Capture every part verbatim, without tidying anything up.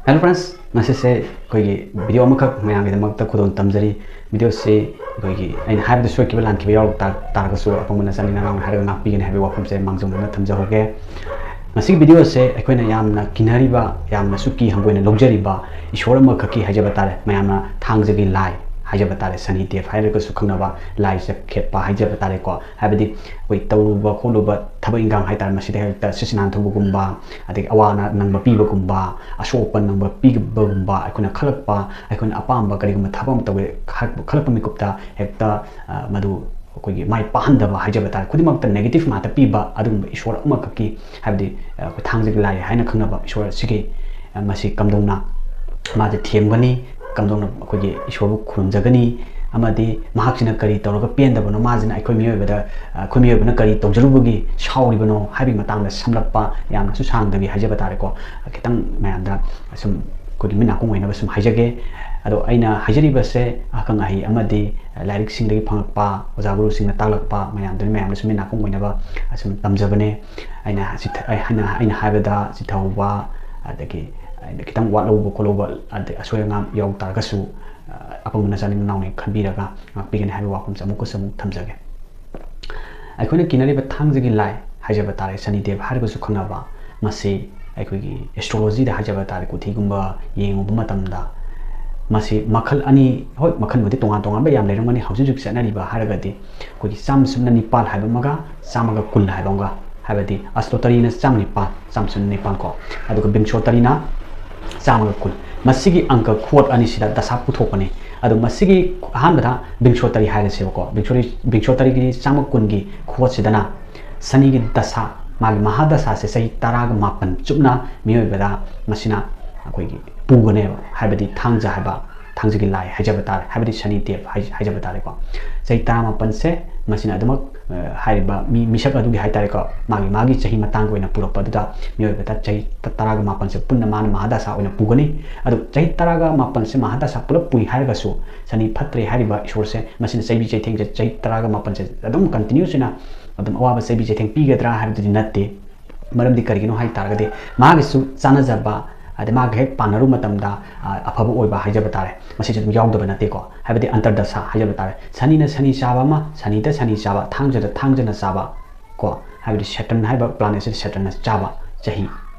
Hello friends, ꯉꯁꯤꯁꯦ ꯑꯩꯈꯣꯏꯒꯤ video ꯑꯃꯈꯛ ꯃꯌꯥꯝꯒꯤꯗꯃꯛꯇ ꯈꯨꯗꯣꯜ ꯇꯝꯖꯔꯤ꯫ ꯚꯤꯗꯤꯑꯣꯁꯤ ꯑꯩꯈꯣꯏꯒꯤ ꯑꯩꯅ ꯍꯥꯏꯕꯗ ꯁꯣꯏꯈꯤꯕ ꯂꯥꯟꯈꯤꯕ ꯌꯥꯎꯔꯛ ꯇꯥ-, ꯇꯥꯔꯒꯁꯨ ꯑꯄꯪꯕ ꯅꯆꯥꯅꯤ ꯅꯅꯥꯎꯅ ꯍꯥꯏꯔꯒ ꯉꯥꯛꯄꯤꯒꯅꯤ ꯍꯥꯏꯕꯒꯤ ꯋꯥꯐꯝꯁꯦ ꯃꯥꯡꯖꯧꯅꯅ ꯊꯝꯖꯍꯧꯒꯦ꯫ ꯉꯁꯤꯒꯤ ꯚꯤꯗꯤꯑꯣꯁꯦ ꯑꯩꯈꯣꯏꯅ ꯌꯥꯝꯅ ꯀꯤꯅꯔꯤꯕ, ꯌꯥꯝꯅꯁꯨ ꯀꯤ ꯍꯪꯒꯣꯏꯅ ꯂꯧꯖꯔꯤꯕ ꯏꯁꯣꯔ ꯑꯃꯈꯛꯀꯤ ꯍꯥꯏꯖꯕ ꯇꯥꯔꯦ, ꯃꯌꯥꯝꯅ ꯊꯥꯡꯖꯒꯤ ꯂꯥꯏ ꯍꯥꯏꯖꯕ ꯇꯥꯔꯦ, ꯁꯅꯤ ꯗꯦꯕ ꯍꯥꯏꯔꯒꯁꯨ ꯈꯪꯅꯕ ꯂꯥꯏ ꯆꯠꯈꯦꯠꯄ ꯍꯥꯏꯖꯕ ꯇꯥꯔꯦꯀꯣ꯫ ꯍꯥꯏꯕꯗꯤ ꯑꯩꯈꯣꯏ ꯇꯧꯔꯨꯕ ꯈꯣꯠꯂꯨꯕ ꯊꯕꯛ ꯏꯟꯈꯥꯡ ꯍꯥꯏꯇꯥꯔꯦ, ꯃꯁꯤꯗ ꯍꯦꯛꯇ ꯁꯤꯠ ꯅꯥꯟ ꯊꯨꯡꯕꯒꯨꯝꯕ, ꯑꯗꯒꯤ ꯑꯋꯥ ꯑꯅꯥ ꯅꯪꯕ ꯄꯤꯕꯒꯨꯝꯕ, ꯑꯁꯣꯛ ꯑꯄꯟ ꯅꯪꯕ ꯄꯤꯕꯒꯨꯝꯕ, ꯑꯩꯈꯣꯏꯅ ꯈꯜꯂꯛꯄ, ꯑꯩꯈꯣꯏꯅ ꯑꯄꯥꯝꯕ ꯀꯔꯤꯒꯨꯝꯕ ꯊꯕꯛ ꯑꯃ ꯇꯧꯒꯦ ꯈꯜꯂꯛꯄ ꯃꯤꯀꯨꯞꯇ ꯍꯦꯛꯇ, ꯑ, ꯃꯗꯨ ꯑꯩꯈꯣꯏꯒꯤ ꯃꯥꯏ ꯄꯥꯛꯍꯟꯗꯕ ꯍꯥꯏꯖꯕ ꯇꯥꯔꯦ, ꯈꯨꯗꯤꯡꯃꯛꯇ ꯅꯦꯒꯦꯇꯤꯚ ꯉꯥꯛꯇ ꯄꯤꯕ ꯑꯗꯨꯒꯨꯝꯕ ꯏꯁꯣꯔ ꯑꯃꯈꯛꯀꯤ, ꯍꯥꯏꯕꯗꯤ, ꯑ, ꯑꯩꯈꯣꯏ ꯊꯥꯡꯖꯒꯤ ꯂꯥꯏ ꯍꯥꯏꯅ ꯈꯪꯅꯕ ꯏꯁꯣꯔ ꯑꯁꯤꯒꯤ, ꯑ, ꯃꯁꯤ ꯀꯝꯗꯧꯅ ꯃꯥꯁꯦ ꯊꯦꯝꯒꯅꯤ, ꯀꯝꯗꯧꯅ ꯑꯩꯈꯣꯏꯒꯤ ꯏꯁꯣꯔꯕꯨ ꯈꯨꯔꯨꯝꯖꯒꯅꯤ, ꯑꯃꯗꯤ ꯃꯍꯥꯛꯁꯤꯅ ꯀꯔꯤ ꯇꯧꯔꯒ ꯄꯦꯟꯗꯕꯅꯣ, ꯃꯥꯁꯤꯅ ꯑꯩꯈꯣꯏ ꯃꯤꯑꯣꯏꯕꯗ, ꯑꯩꯈꯣꯏ ꯃꯤꯑꯣꯏꯕꯅ ꯀꯔꯤ ꯇꯧꯖꯔꯨꯕꯒꯤ ꯁꯥꯎꯔꯤꯕꯅꯣ ꯍꯥꯏꯕꯒꯤ ꯃꯇꯥꯡꯗ ꯁꯝꯂꯞꯄ, ꯌꯥꯝꯅꯁꯨ ꯁꯥꯡꯗꯕꯤ ꯍꯥꯏꯖꯕ ꯇꯥꯔꯦꯀꯣ, ꯈꯤꯇꯪ ꯃꯌꯥꯝꯗ ꯁꯨꯝ ꯑꯩꯈꯣꯏꯒꯤ ꯃꯤꯠ ꯅꯥꯀꯣꯡ ꯑꯣꯏꯅꯕ ꯁꯨꯝ ꯍꯥꯏꯖꯒꯦ꯫ ꯑꯗꯣ ꯑꯩꯅ ꯍꯥꯏꯖꯔꯤꯕꯁꯦ ꯑꯈꯪ ꯑꯍꯩ ꯑꯃꯗꯤ ꯂꯥꯏꯔꯤꯛꯁꯤꯡꯗꯒꯤ ꯐꯪꯂꯛꯄ, ꯑꯣꯖꯥ ꯒꯨꯔꯨꯁꯤꯡꯅ ꯇꯥꯛꯂꯛꯄ ꯃꯌꯥꯝꯗꯨꯅ ꯃꯌꯥꯝꯗꯁꯨ ꯃꯤꯠ ꯅꯥꯀꯣꯡ ꯑꯣꯏꯅꯕ ꯁꯨꯝ ꯇꯝꯖꯕꯅꯦ꯫ ꯑꯩꯅ ꯆꯤꯊ-, ꯑꯩꯅ, ꯑꯩꯅ ꯍꯥꯏꯕꯗ ꯆꯤꯊꯍꯧꯕ, ꯑꯗꯒꯤ ꯑꯩꯅ ꯈꯤꯇꯪ ꯋꯥꯠꯍꯧꯕ ꯈꯣꯠꯍꯧꯕ, ꯑꯗꯩ ꯑꯁꯣꯏ ꯑꯉꯥꯝ ꯌꯥꯎ ꯇꯥꯔꯒꯁꯨ, ꯑ, ꯑꯄꯪꯕ ꯅꯆꯥꯅꯤ ꯅꯅꯥꯎꯅꯤ ꯈꯟꯕꯤꯔꯒ ꯉꯥꯛꯄꯤꯒꯅꯤ ꯍꯥꯏꯕ ꯋꯥꯐꯝꯁꯦ ꯑꯃꯨꯛꯀꯁꯨ ꯑꯃꯨꯛ ꯊꯝꯖꯒꯦ꯫ ꯑꯩꯈꯣꯏꯅ ꯀꯤꯅꯔꯤꯕ ꯊꯥꯡꯖꯒꯤ ꯂꯥꯏ ꯍꯥꯏꯖꯕ ꯇꯥꯔꯦ, ꯁꯅꯤꯗꯦꯕ ꯍꯥꯏꯔꯒꯁꯨ ꯈꯪꯅꯕ, ꯃꯁꯤ ꯑꯩꯈꯣꯏꯒꯤ ꯑꯦꯁꯇ꯭ꯔꯣꯂꯣꯖꯤꯗ ꯍꯥꯏꯖꯕ ꯇꯥꯔꯦ, ꯀꯨꯊꯤꯒꯨꯝꯕ ꯌꯦꯡꯉꯨꯕ ꯃꯇꯝꯗ ꯃꯁꯤ ꯃꯈꯜ ꯑꯅꯤ, ꯍꯣꯏ, ꯃꯈꯜꯕꯨꯗꯤ ꯇꯣꯉꯥꯟ ꯇꯣꯉꯥꯟꯕ ꯌꯥꯝ ꯂꯩꯔꯝꯒꯅꯤ, ꯍꯧꯖꯤꯛ ꯍꯧꯖꯤꯛ ꯆꯠꯅꯔꯤꯕ ꯍꯥꯏꯔꯒꯗꯤ ꯑꯩꯈꯣꯏꯒꯤ ꯆꯥꯝꯃ ꯁꯨꯞꯅ ꯅꯤꯄꯥꯜ ꯍꯥꯏꯕ ꯑꯃꯒ ꯆꯥꯝꯃꯒ ꯀꯨꯟ ꯍꯥꯏꯕ ꯑꯃꯒ, ꯍꯥꯏꯕꯗꯤ ꯑꯁꯇꯣꯇꯔꯤꯅ ꯆꯥꯝꯃ ꯅꯤꯄꯥꯜ, ꯆꯥꯝꯃ ꯁꯨꯞꯅ ꯅꯤꯄꯥꯜ ꯀꯣ, ꯑꯗꯨꯒ ꯕꯤꯡꯁꯣꯇꯔꯤꯅ ꯆꯥꯝꯃꯒ ꯀꯨꯟ꯫ ꯃꯁꯤꯒꯤ ꯑꯪꯀ ꯈꯨꯋꯣꯠ ꯑꯅꯤꯁꯤꯗ ꯗꯁꯥ ꯄꯨꯊꯣꯛꯄꯅꯤ꯫ ꯑꯗꯣ ꯃꯁꯤꯒꯤ ꯑꯍꯥꯟꯕꯗ ꯕꯤꯡꯁꯣꯇꯔꯤ ꯍꯥꯏꯔꯁꯦꯕꯀꯣ, ꯕꯤꯡꯁꯣꯇꯔꯤ, ꯕꯤꯡꯁꯣꯇꯔꯤꯒꯤ ꯆꯥꯝꯃ ꯀꯨꯟꯒꯤ ꯈꯨꯋꯣꯠꯁꯤꯗꯅ ꯁꯅꯤꯒꯤ ꯗꯁꯥ, ꯃꯥꯒꯤ ꯃꯍꯥꯗꯁꯥꯁꯦ ꯆꯍꯤ ꯇꯔꯥꯒ ꯃꯥꯄꯟ ꯆꯨꯞꯅ ꯃꯤꯑꯣꯏꯕꯗ ꯃꯁꯤꯅ ꯑꯩꯈꯣꯏꯒꯤ ꯄꯨꯒꯅꯦꯕ, ꯍꯥꯏꯕꯗꯤ ꯊꯥꯡꯖ ꯍꯥꯏꯕ, ꯊꯥꯡꯖꯒꯤ ꯂꯥꯏ ꯍꯥꯏꯖꯕ ꯇꯥꯔꯦ, ꯍꯥꯏꯕꯗꯤ ꯁꯅꯤ ꯗꯦꯕ ꯍꯥꯏ-, ꯍꯥꯏꯖꯕ ꯇꯥꯔꯦꯀꯣ꯫ ꯆꯍꯤ ꯇꯔꯥꯃꯥꯄꯟꯁꯦ ꯃꯁꯤꯅ ꯑꯗꯨꯃꯛ, ꯑ, ꯍꯥꯏꯔꯤꯕ ꯃꯤ, ꯃꯤꯁꯛ ꯑꯗꯨꯒꯤ ꯍꯥꯏ ꯇꯥꯔꯦꯀꯣ, ꯃꯥꯒꯤ, ꯃꯥꯒꯤ ꯆꯍꯤ ꯃꯇꯥꯡꯒꯤ ꯑꯣꯏꯅ ꯄꯨꯔꯛꯄ ꯑꯗꯨꯗ ꯃꯤꯑꯣꯏꯕꯗ ꯆꯍꯤ ꯇꯔꯥꯒ ꯃꯥꯄꯟꯁꯦ ꯄꯨꯟꯅ ꯃꯥꯅ ꯃꯍꯥꯗꯁꯥ ꯑꯣꯏꯅ ꯄꯨꯒꯅꯤ꯫ ꯑꯗꯨ ꯆꯍꯤ ꯇꯔꯥꯒ ꯃꯥꯄꯟꯁꯦ ꯃꯍꯥꯗꯁꯥ ꯄꯨꯂꯞ ꯄꯨꯏ ꯍꯥꯏꯔꯒꯁꯨ ꯁꯅꯤ ꯐꯠꯇ꯭ꯔꯦ ꯍꯥꯏꯔꯤꯕ ꯏꯁꯣꯔꯁꯦ ꯃꯁꯤꯅ ꯆꯩꯕꯤ ꯆꯩꯊꯦꯡꯁꯦ ꯆꯍꯤ ꯇꯔꯥꯒ ꯃꯥꯄꯟꯁꯦ ꯑꯗꯨꯝ continuous ꯑꯣꯏꯅ ꯑꯗꯨꯝ ꯑꯋꯥꯕ ꯆꯩꯕꯤ ꯆꯩꯊꯦꯡ ꯄꯤꯒꯗ꯭ꯔꯥ ꯍꯥꯏꯕꯗꯨꯗꯤ ꯅꯠꯇꯦ꯫ ꯃꯔꯝꯗꯤ ꯀꯔꯤꯒꯤꯅꯣ ꯍꯥꯏ ꯇꯥꯔꯒꯗꯤ ꯃꯥꯒꯤꯁꯨ ꯆꯥꯟꯅꯖꯕ, ꯑꯗꯩ ꯃꯥꯒ ꯍꯦꯛ ꯄꯥꯟꯅꯔꯨꯕ ꯃꯇꯝꯗ, ꯑ, ꯑꯐꯕ ꯑꯣꯏꯕ ꯍꯥꯏꯖꯕ ꯇꯥꯔꯦ, ꯃꯁꯤꯁꯨ ꯑꯗꯨꯝ ꯌꯥꯎꯗꯕ ꯅꯠꯇꯦꯀꯣ꯫ ꯍꯥꯏꯕꯗꯤ ꯑꯟꯇꯔꯗꯁꯥ ꯍꯥꯏꯖꯕ ꯇꯥꯔꯦ, ꯁꯅꯤꯅ ꯁꯅꯤ ꯆꯥꯕ ꯑꯃ, ꯁꯅꯤꯗ ꯁꯅꯤ ꯆꯥꯕ, ꯊꯥꯡꯖꯗ ꯊꯥꯡꯖꯅ ꯆꯥꯕ ꯀꯣ, ꯍꯥꯏꯕꯗꯤ ꯁꯦꯇꯔꯟ ꯍꯥꯏꯕ planetꯁꯤꯗ ꯁꯦꯇꯔꯟꯅ ꯆꯥꯕ ꯆꯍꯤ,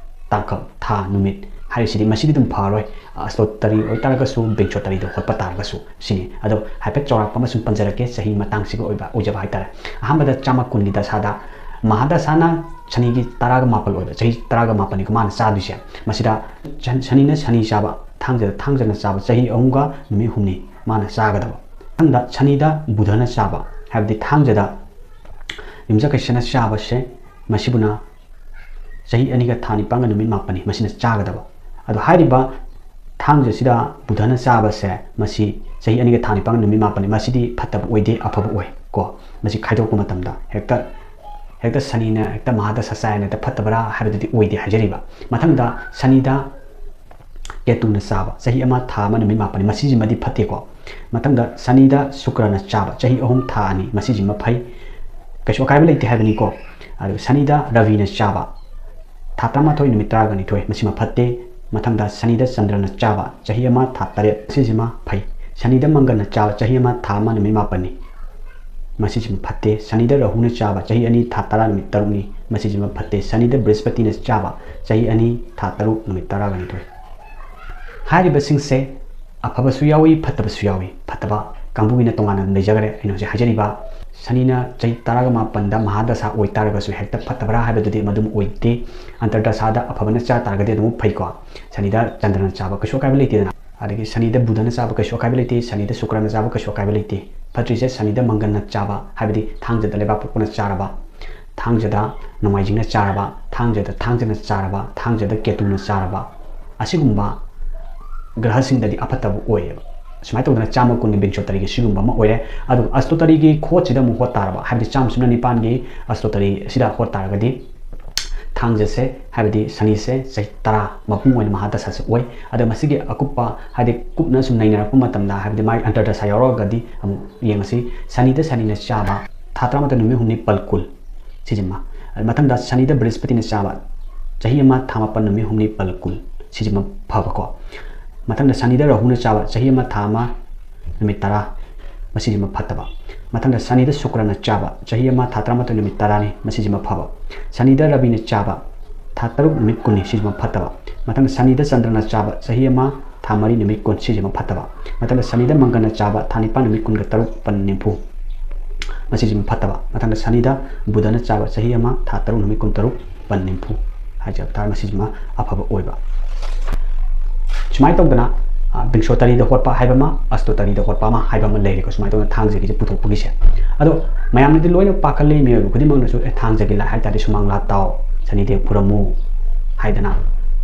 ꯇꯥꯡꯀꯛ, ꯊꯥ, ꯅꯨꯃꯤꯠ ꯍꯥꯏꯔꯤꯁꯤꯗꯤ ꯃꯁꯤꯗꯤ ꯑꯗꯨꯝ ꯐꯔꯣꯏ꯫ ꯑꯁꯇꯣꯇꯔꯤ ꯑꯣꯏꯇꯥꯔꯒꯁꯨ ꯕꯤꯡꯁꯣꯇꯔꯤꯗ ꯍꯣꯠꯄ ꯇꯥꯔꯒꯁꯨ ꯁꯤꯅꯤ꯫ ꯑꯗꯣ ꯍꯥꯏꯐꯦꯠ ꯆꯥꯎꯔꯥꯛꯄ ꯑꯃ ꯁꯨꯝ ꯄꯟꯖꯔꯛꯀꯦ, ꯆꯍꯤ ꯃꯇꯥꯡꯁꯤꯒ ꯑꯣꯏꯕ, ꯑꯣꯏꯖꯕ ꯍꯥꯏꯇꯥꯔꯦ꯫ ꯑꯍꯥꯟꯕꯗ ꯆꯥꯝꯃ ꯀꯨꯟꯒꯤ ꯗꯁꯥꯗ ꯃꯍꯥꯗꯁꯥꯅ ꯁꯅꯤꯒꯤ ꯇꯔꯥꯒ ꯃꯥꯄꯜ ꯑꯣꯏꯕ, ꯆꯍꯤ ꯇꯔꯥꯒ ꯃꯥꯄꯜꯅꯤꯀꯣ ꯃꯥꯅ ꯆꯥꯗꯣꯏꯁꯦ꯫ ꯃꯁꯤꯗ ꯁꯟ-, ꯁꯅꯤꯅ ꯁꯅꯤ ꯆꯥꯕ, ꯊꯥꯡꯖꯗ ꯊꯥꯡꯖꯅ ꯆꯥꯕ ꯆꯍꯤ ꯑꯍꯨꯝꯒ ꯅꯨꯃꯤꯠ ꯍꯨꯝꯅꯤ ꯃꯥꯅ ꯆꯥꯒꯗꯕ꯫ ꯃꯊꯪꯗ ꯁꯅꯤꯗ ꯕꯨꯙꯅ ꯆꯥꯕ, ꯍꯥꯏꯕꯗꯤ ꯊꯥꯡꯖꯗ ꯌꯨꯝꯖꯀꯩꯁꯅ ꯆꯥꯕꯁꯦ, ꯃꯁꯤꯕꯨꯅ ꯆꯍꯤ ꯑꯅꯤꯒ ꯊꯥ ꯅꯤꯄꯥꯟꯒ ꯅꯨꯃꯤꯠ ꯃꯥꯄꯟꯅꯤ ꯃꯁꯤꯅ ꯆꯥꯒꯗꯕ꯫ ꯑꯗꯣ ꯍꯥꯏꯔꯤꯕ ꯊꯥꯡꯖꯁꯤꯗ ꯕꯨꯙꯅ ꯆꯥꯕꯁꯦ, ꯃꯁꯤ ꯆꯍꯤ ꯑꯅꯤꯒ ꯊꯥ ꯅꯤꯄꯥꯟꯒ ꯅꯨꯃꯤꯠ ꯃꯥꯄꯟꯅꯤ, ꯃꯁꯤꯗꯤ ꯐꯠꯇꯕ ꯑꯣꯏꯗꯦ, ꯑꯐꯕ ꯑꯣꯏ ꯀꯣ꯫ ꯃꯁꯤ ꯈꯥꯏꯗꯣꯛꯄ ꯃꯇꯝꯗ ꯍꯦꯛꯇ, ꯍꯦꯛꯇ ꯁꯅꯤꯅ ꯍꯦꯛꯇ ꯃꯍꯥꯗꯁꯥ ꯆꯥꯏꯅ ꯍꯦꯛꯇ ꯐꯠꯇꯕ꯭ꯔꯥ ꯍꯥꯏꯕꯗꯨꯗꯤ ꯑꯣꯏꯗꯦ ꯍꯥꯏꯖꯔꯤꯕ꯫ ꯃꯊꯪꯗ ꯁꯅꯤꯗ ꯀꯦꯇꯨꯅ ꯆꯥꯕ, ꯆꯍꯤ ꯑꯃ ꯊꯥ ꯑꯃ ꯅꯨꯃꯤꯠ ꯃꯥꯄꯟꯅꯤ, ꯃꯁꯤꯁꯤꯃꯗꯤ ꯐꯠꯇꯦꯀꯣ꯫ ꯃꯊꯪꯗ ꯁꯅꯤꯗ ꯁꯨꯀ꯭ꯔꯅ ꯆꯥꯕ, ꯆꯍꯤ ꯑꯍꯨꯝ ꯊꯥ ꯑꯅꯤ, ꯃꯁꯤꯁꯤꯃ ꯐꯩ, ꯀꯩꯁꯨ ꯑꯀꯥꯏꯕ ꯂꯩꯇꯦ ꯍꯥꯏꯕꯅꯤꯀꯣ꯫ ꯑꯗꯨꯒ ꯁꯅꯤꯗ ꯔꯕꯤꯅ ꯆꯥꯕ, ꯊꯥ ꯇꯔꯥꯃꯥꯊꯣꯏ ꯅꯨꯃꯤꯠ ꯇꯔꯥꯒ ꯅꯤꯊꯣꯏ, ꯃꯁꯤꯃ ꯐꯠꯇꯦ꯫ ꯃꯊꯪꯗ ꯁꯅꯤꯗ ꯆꯟꯗ꯭ꯔꯅ ꯆꯥꯕ, ꯆꯍꯤ ꯑꯃ ꯊꯥ ꯇꯔꯦꯠ, ꯁꯤꯁꯤꯃ ꯐꯩ꯫ ꯁꯅꯤꯗ ꯃꯪꯒꯜꯅ ꯆꯥꯕ, ꯆꯍꯤ ꯑꯃ ꯊꯥ ꯑꯃ ꯅꯨꯃꯤꯠ ꯃꯥꯄꯟꯅꯤ, ꯃꯁꯤꯁꯤꯃ ꯐꯠꯇꯦ꯫ ꯁꯅꯤꯗ ꯔꯥꯍꯨꯅ ꯆꯥꯕ, ꯆꯍꯤ ꯑꯅꯤ ꯊꯥ ꯇꯔꯥ ꯅꯨꯃꯤꯠ ꯇꯔꯨꯛꯅꯤ, ꯃꯁꯤꯁꯤꯃ ꯐꯠꯇꯦ꯫ ꯁꯅꯤꯗ ꯕ꯭ꯔꯤꯍꯁꯄꯇꯤꯅ ꯆꯥꯕ, ꯆꯍꯤ ꯑꯅꯤ ꯊꯥ ꯇꯔꯨꯛ ꯅꯨꯃꯤꯠ ꯇꯔꯥꯒ ꯅꯤꯊꯣꯏ꯫ ꯍꯥꯏꯔꯤꯕꯁꯤꯡꯁꯦ ꯑꯐꯕꯁꯨ ꯌꯥꯎꯏ, ꯐꯠꯇꯕꯁꯨ ꯌꯥꯎꯏ꯫ ꯐꯠꯇꯕ ꯀꯥꯡꯕꯨꯒꯤꯅ ꯇꯣꯉꯥꯟꯅ ꯂꯩꯖꯈ꯭ꯔꯦ꯫ ꯑꯩꯅ ꯍꯧꯖꯤꯛ ꯍꯥꯏꯖꯔꯤꯕ ꯁꯅꯤꯅ ꯆꯍꯤ ꯇꯔꯥꯒ ꯃꯥꯄꯟꯗ ꯃꯍꯥꯗꯁꯥ ꯑꯣꯏꯇꯥꯔꯒꯁꯨ ꯍꯦꯛꯇ ꯐꯠꯇꯕ꯭ꯔꯥ ꯍꯥꯏꯕꯗꯨꯗꯤ ꯃꯗꯨꯝ ꯑꯣꯏꯗꯦ꯫ ꯑꯟꯇꯔꯗꯁꯥꯗ ꯑꯐꯕꯅ ꯆꯥ ꯇꯥꯔꯒꯗꯤ ꯑꯗꯨꯝ ꯐꯩꯀꯣ꯫ ꯁꯅꯤꯗ ꯆꯟꯗ꯭ꯔꯅ ꯆꯥꯕ ꯀꯩꯁꯨ ꯑꯀꯥꯏꯕ ꯂꯩꯇꯦꯗꯅ꯫ ꯑꯗꯒꯤ ꯁꯅꯤꯗ ꯕꯨꯙꯅ ꯆꯥꯕ ꯀꯩꯁꯨ ꯑꯀꯥꯏꯕ ꯂꯩꯇꯦ, ꯁꯅꯤꯗ ꯁꯨꯀ꯭ꯔꯅ ꯆꯥꯕ ꯀꯩꯁꯨ ꯑꯀꯥꯏꯕ ꯂꯩꯇꯦ꯫ ꯐꯠꯇ꯭ꯔꯤꯁꯦ ꯁꯅꯤꯗ ꯃꯪꯒꯜꯅ ꯆꯥꯕ, ꯍꯥꯏꯕꯗꯤ ꯊꯥꯡꯖꯗ ꯂꯩꯕꯥꯛꯄꯣꯛꯄꯅ ꯆꯥꯔꯕ, ꯊꯥꯡꯖꯗ ꯅꯣꯡꯃꯥꯏꯖꯤꯡꯅ ꯆꯥꯔꯕ, ꯊꯥꯡꯖꯗ ꯊꯥꯡꯖꯅ ꯆꯥꯔꯕ, ꯊꯥꯡꯖꯗ ꯀꯦꯇꯨꯅ ꯆꯥꯔꯕ, ꯑꯁꯤꯒꯨꯝꯕ ꯒ꯭ꯔꯍꯁꯤꯡꯗꯗꯤ ꯑꯐꯠꯇꯕ ꯑꯣꯏꯌꯦꯕ꯫ ꯁꯨꯃꯥꯏꯅ ꯇꯧꯗꯅ ꯆꯥꯝꯃ ꯀꯨꯟꯒꯤ ꯕꯤꯡꯁꯣꯇꯔꯤꯒꯤ ꯁꯤꯒꯨꯝꯕ ꯑꯃ ꯑꯣꯏꯔꯦ꯫ ꯑꯗꯨꯒ ꯑꯁꯇꯣꯇꯔꯤꯒꯤ ꯈꯣꯠꯁꯤꯗ ꯑꯃꯨꯛ ꯍꯣꯠ ꯇꯥꯔꯕ, ꯍꯥꯏꯕꯗꯤ ꯆꯥꯝꯃ ꯁꯨꯞꯅ ꯅꯤꯄꯥꯟꯒꯤ ꯑꯁꯇꯣꯇꯔꯤ ꯑꯁꯤꯗ ꯍꯣꯠ ꯇꯥꯔꯒꯗꯤ ꯊꯥꯡꯖꯁꯦ, ꯍꯥꯏꯕꯗꯤ ꯁꯅꯤꯁꯦ ꯆꯍꯤ ꯇꯔꯥ ꯃꯄꯨꯡ ꯑꯣꯏꯅ ꯃꯍꯥꯗꯁꯥꯁꯦ ꯑꯣꯏ꯫ ꯑꯗꯣ ꯃꯁꯤꯒꯤ ꯑꯀꯨꯞꯄ, ꯍꯥꯏꯗꯤ ꯀꯨꯞꯅ ꯁꯨꯝ ꯅꯩꯅꯔꯛꯄ ꯃꯇꯝꯗ, ꯍꯥꯏꯕꯗꯤ ꯃꯥꯒꯤ ꯑꯟꯇꯔꯗꯁꯥ ꯌꯥꯎꯔꯛꯑꯒꯗꯤ ꯑꯃꯨꯛ ꯌꯦꯡꯉꯁꯤ꯫ ꯁꯅꯤꯗ ꯁꯅꯤꯅ ꯆꯥꯕ, ꯊꯥ ꯇꯔꯥꯃꯥꯊꯣꯏ ꯅꯨꯃꯤꯠ ꯍꯨꯝꯅꯤ ꯄꯜ ꯀꯨꯜ꯫ ꯁꯤꯁꯤꯃ꯫ ꯃꯊꯪꯗ ꯁꯅꯤꯗ ꯕ꯭ꯔꯤꯍꯁꯄꯇꯤꯅ ꯆꯥꯕ, ꯆꯍꯤ ꯑꯃ ꯊꯥ ꯃꯥꯄꯟ ꯅꯨꯃꯤꯠ ꯍꯨꯝꯅꯤ ꯄꯜ ꯀꯨꯜ꯫ ꯁꯤꯁꯤꯃ ꯐꯕꯀꯣ꯫ ꯃꯊꯪꯗ ꯁꯅꯤꯗ ꯔꯥꯍꯨꯅ ꯆꯥꯕ ꯆꯍꯤ ꯑꯃ ꯊꯥ ꯑꯃ ꯅꯨꯃꯤꯠ ꯇꯔꯥ, ꯃꯁꯤꯁꯤꯃ ꯐꯠꯇꯕ꯫ ꯃꯊꯪꯗ ꯁꯅꯤꯗ ꯁꯨꯀ꯭ꯔꯅ ꯆꯥꯕ ꯆꯍꯤ ꯑꯃ ꯊꯥ ꯇꯔꯥꯃꯥꯊꯣꯏ ꯅꯨꯃꯤꯠ ꯇꯔꯥꯅꯤ, ꯃꯁꯤꯁꯤꯃ ꯐꯕ꯫ ꯁꯅꯤꯗ ꯔꯕꯤꯅ ꯆꯥꯕ ꯊꯥ ꯇꯔꯨꯛ ꯅꯨꯃꯤꯠ ꯀꯨꯟꯅꯤ, ꯁꯤꯁꯤꯃ ꯐꯠꯇꯕ꯫ ꯃꯊꯪꯗ ꯁꯅꯤꯗ ꯆꯟꯗ꯭ꯔꯅ ꯆꯥꯕ ꯆꯍꯤ ꯑꯃ ꯊꯥ ꯃꯔꯤ ꯅꯨꯃꯤꯠ ꯀꯨꯟ, ꯁꯤꯁꯤꯃ ꯐꯠꯇꯕ꯫ ꯃꯊꯪꯗ ꯁꯅꯤꯗ ꯃꯪꯒꯜꯅ ꯆꯥꯕ ꯊꯥ ꯅꯤꯄꯥꯟ ꯅꯨꯃꯤꯠ ꯀꯨꯟꯒ ꯇꯔꯨꯛ, ꯄꯟ ꯅꯤꯝꯐꯨ, ꯃꯁꯤꯁꯤꯃ ꯐꯠꯇꯕ꯫ ꯃꯊꯪꯗ ꯁꯅꯤꯗ ꯕꯨꯙꯅ ꯆꯥꯕ ꯆꯍꯤ ꯑꯃ ꯊꯥ ꯇꯔꯨꯛ ꯅꯨꯃꯤꯠ ꯀꯨꯟꯇꯔꯨꯛ, ꯄꯟ ꯅꯤꯝꯐꯨ ꯍꯥꯏꯖꯕ ꯇꯥꯔꯦ, ꯃꯁꯤꯁꯤꯃ ꯑꯐꯕ ꯑꯣꯏꯕ꯫ ꯁꯨꯃꯥꯏꯅ ꯇꯧꯗꯅ, ꯑ, ꯕꯤꯡꯁꯣꯇꯔꯤꯗ ꯍꯣꯠꯄ ꯍꯥꯏꯕ ꯑꯃ, ꯑꯁꯇꯣꯇꯔꯤꯗ ꯍꯣꯠꯄ ꯑꯃ ꯍꯥꯏꯕ ꯑꯃ ꯂꯩꯔꯦꯀꯣ, ꯁꯨꯃꯥꯏꯅ ꯇꯧꯗꯅ ꯊꯥꯡꯖꯒꯤꯁꯦ ꯄꯨꯊꯣꯛꯄꯒꯤꯁꯦ꯫ ꯑꯗꯣ ꯃꯌꯥꯝꯅꯗꯤ ꯂꯣꯏꯅ ꯄꯥꯈꯠꯂꯤ, ꯃꯤꯑꯣꯏꯕ ꯈꯨꯗꯤꯡꯃꯛꯅꯁꯨ, "ꯑꯦ, ꯊꯥꯡꯖꯒꯤ ꯂꯥꯏ ꯍꯥꯏꯇꯥꯔꯗꯤ ꯁꯨꯃꯥꯡ ꯂꯥꯠ ꯇꯥꯎ, ꯁꯅꯤꯗꯦꯕ ꯈꯨꯔꯝꯃꯨ" ꯍꯥꯏꯗꯅ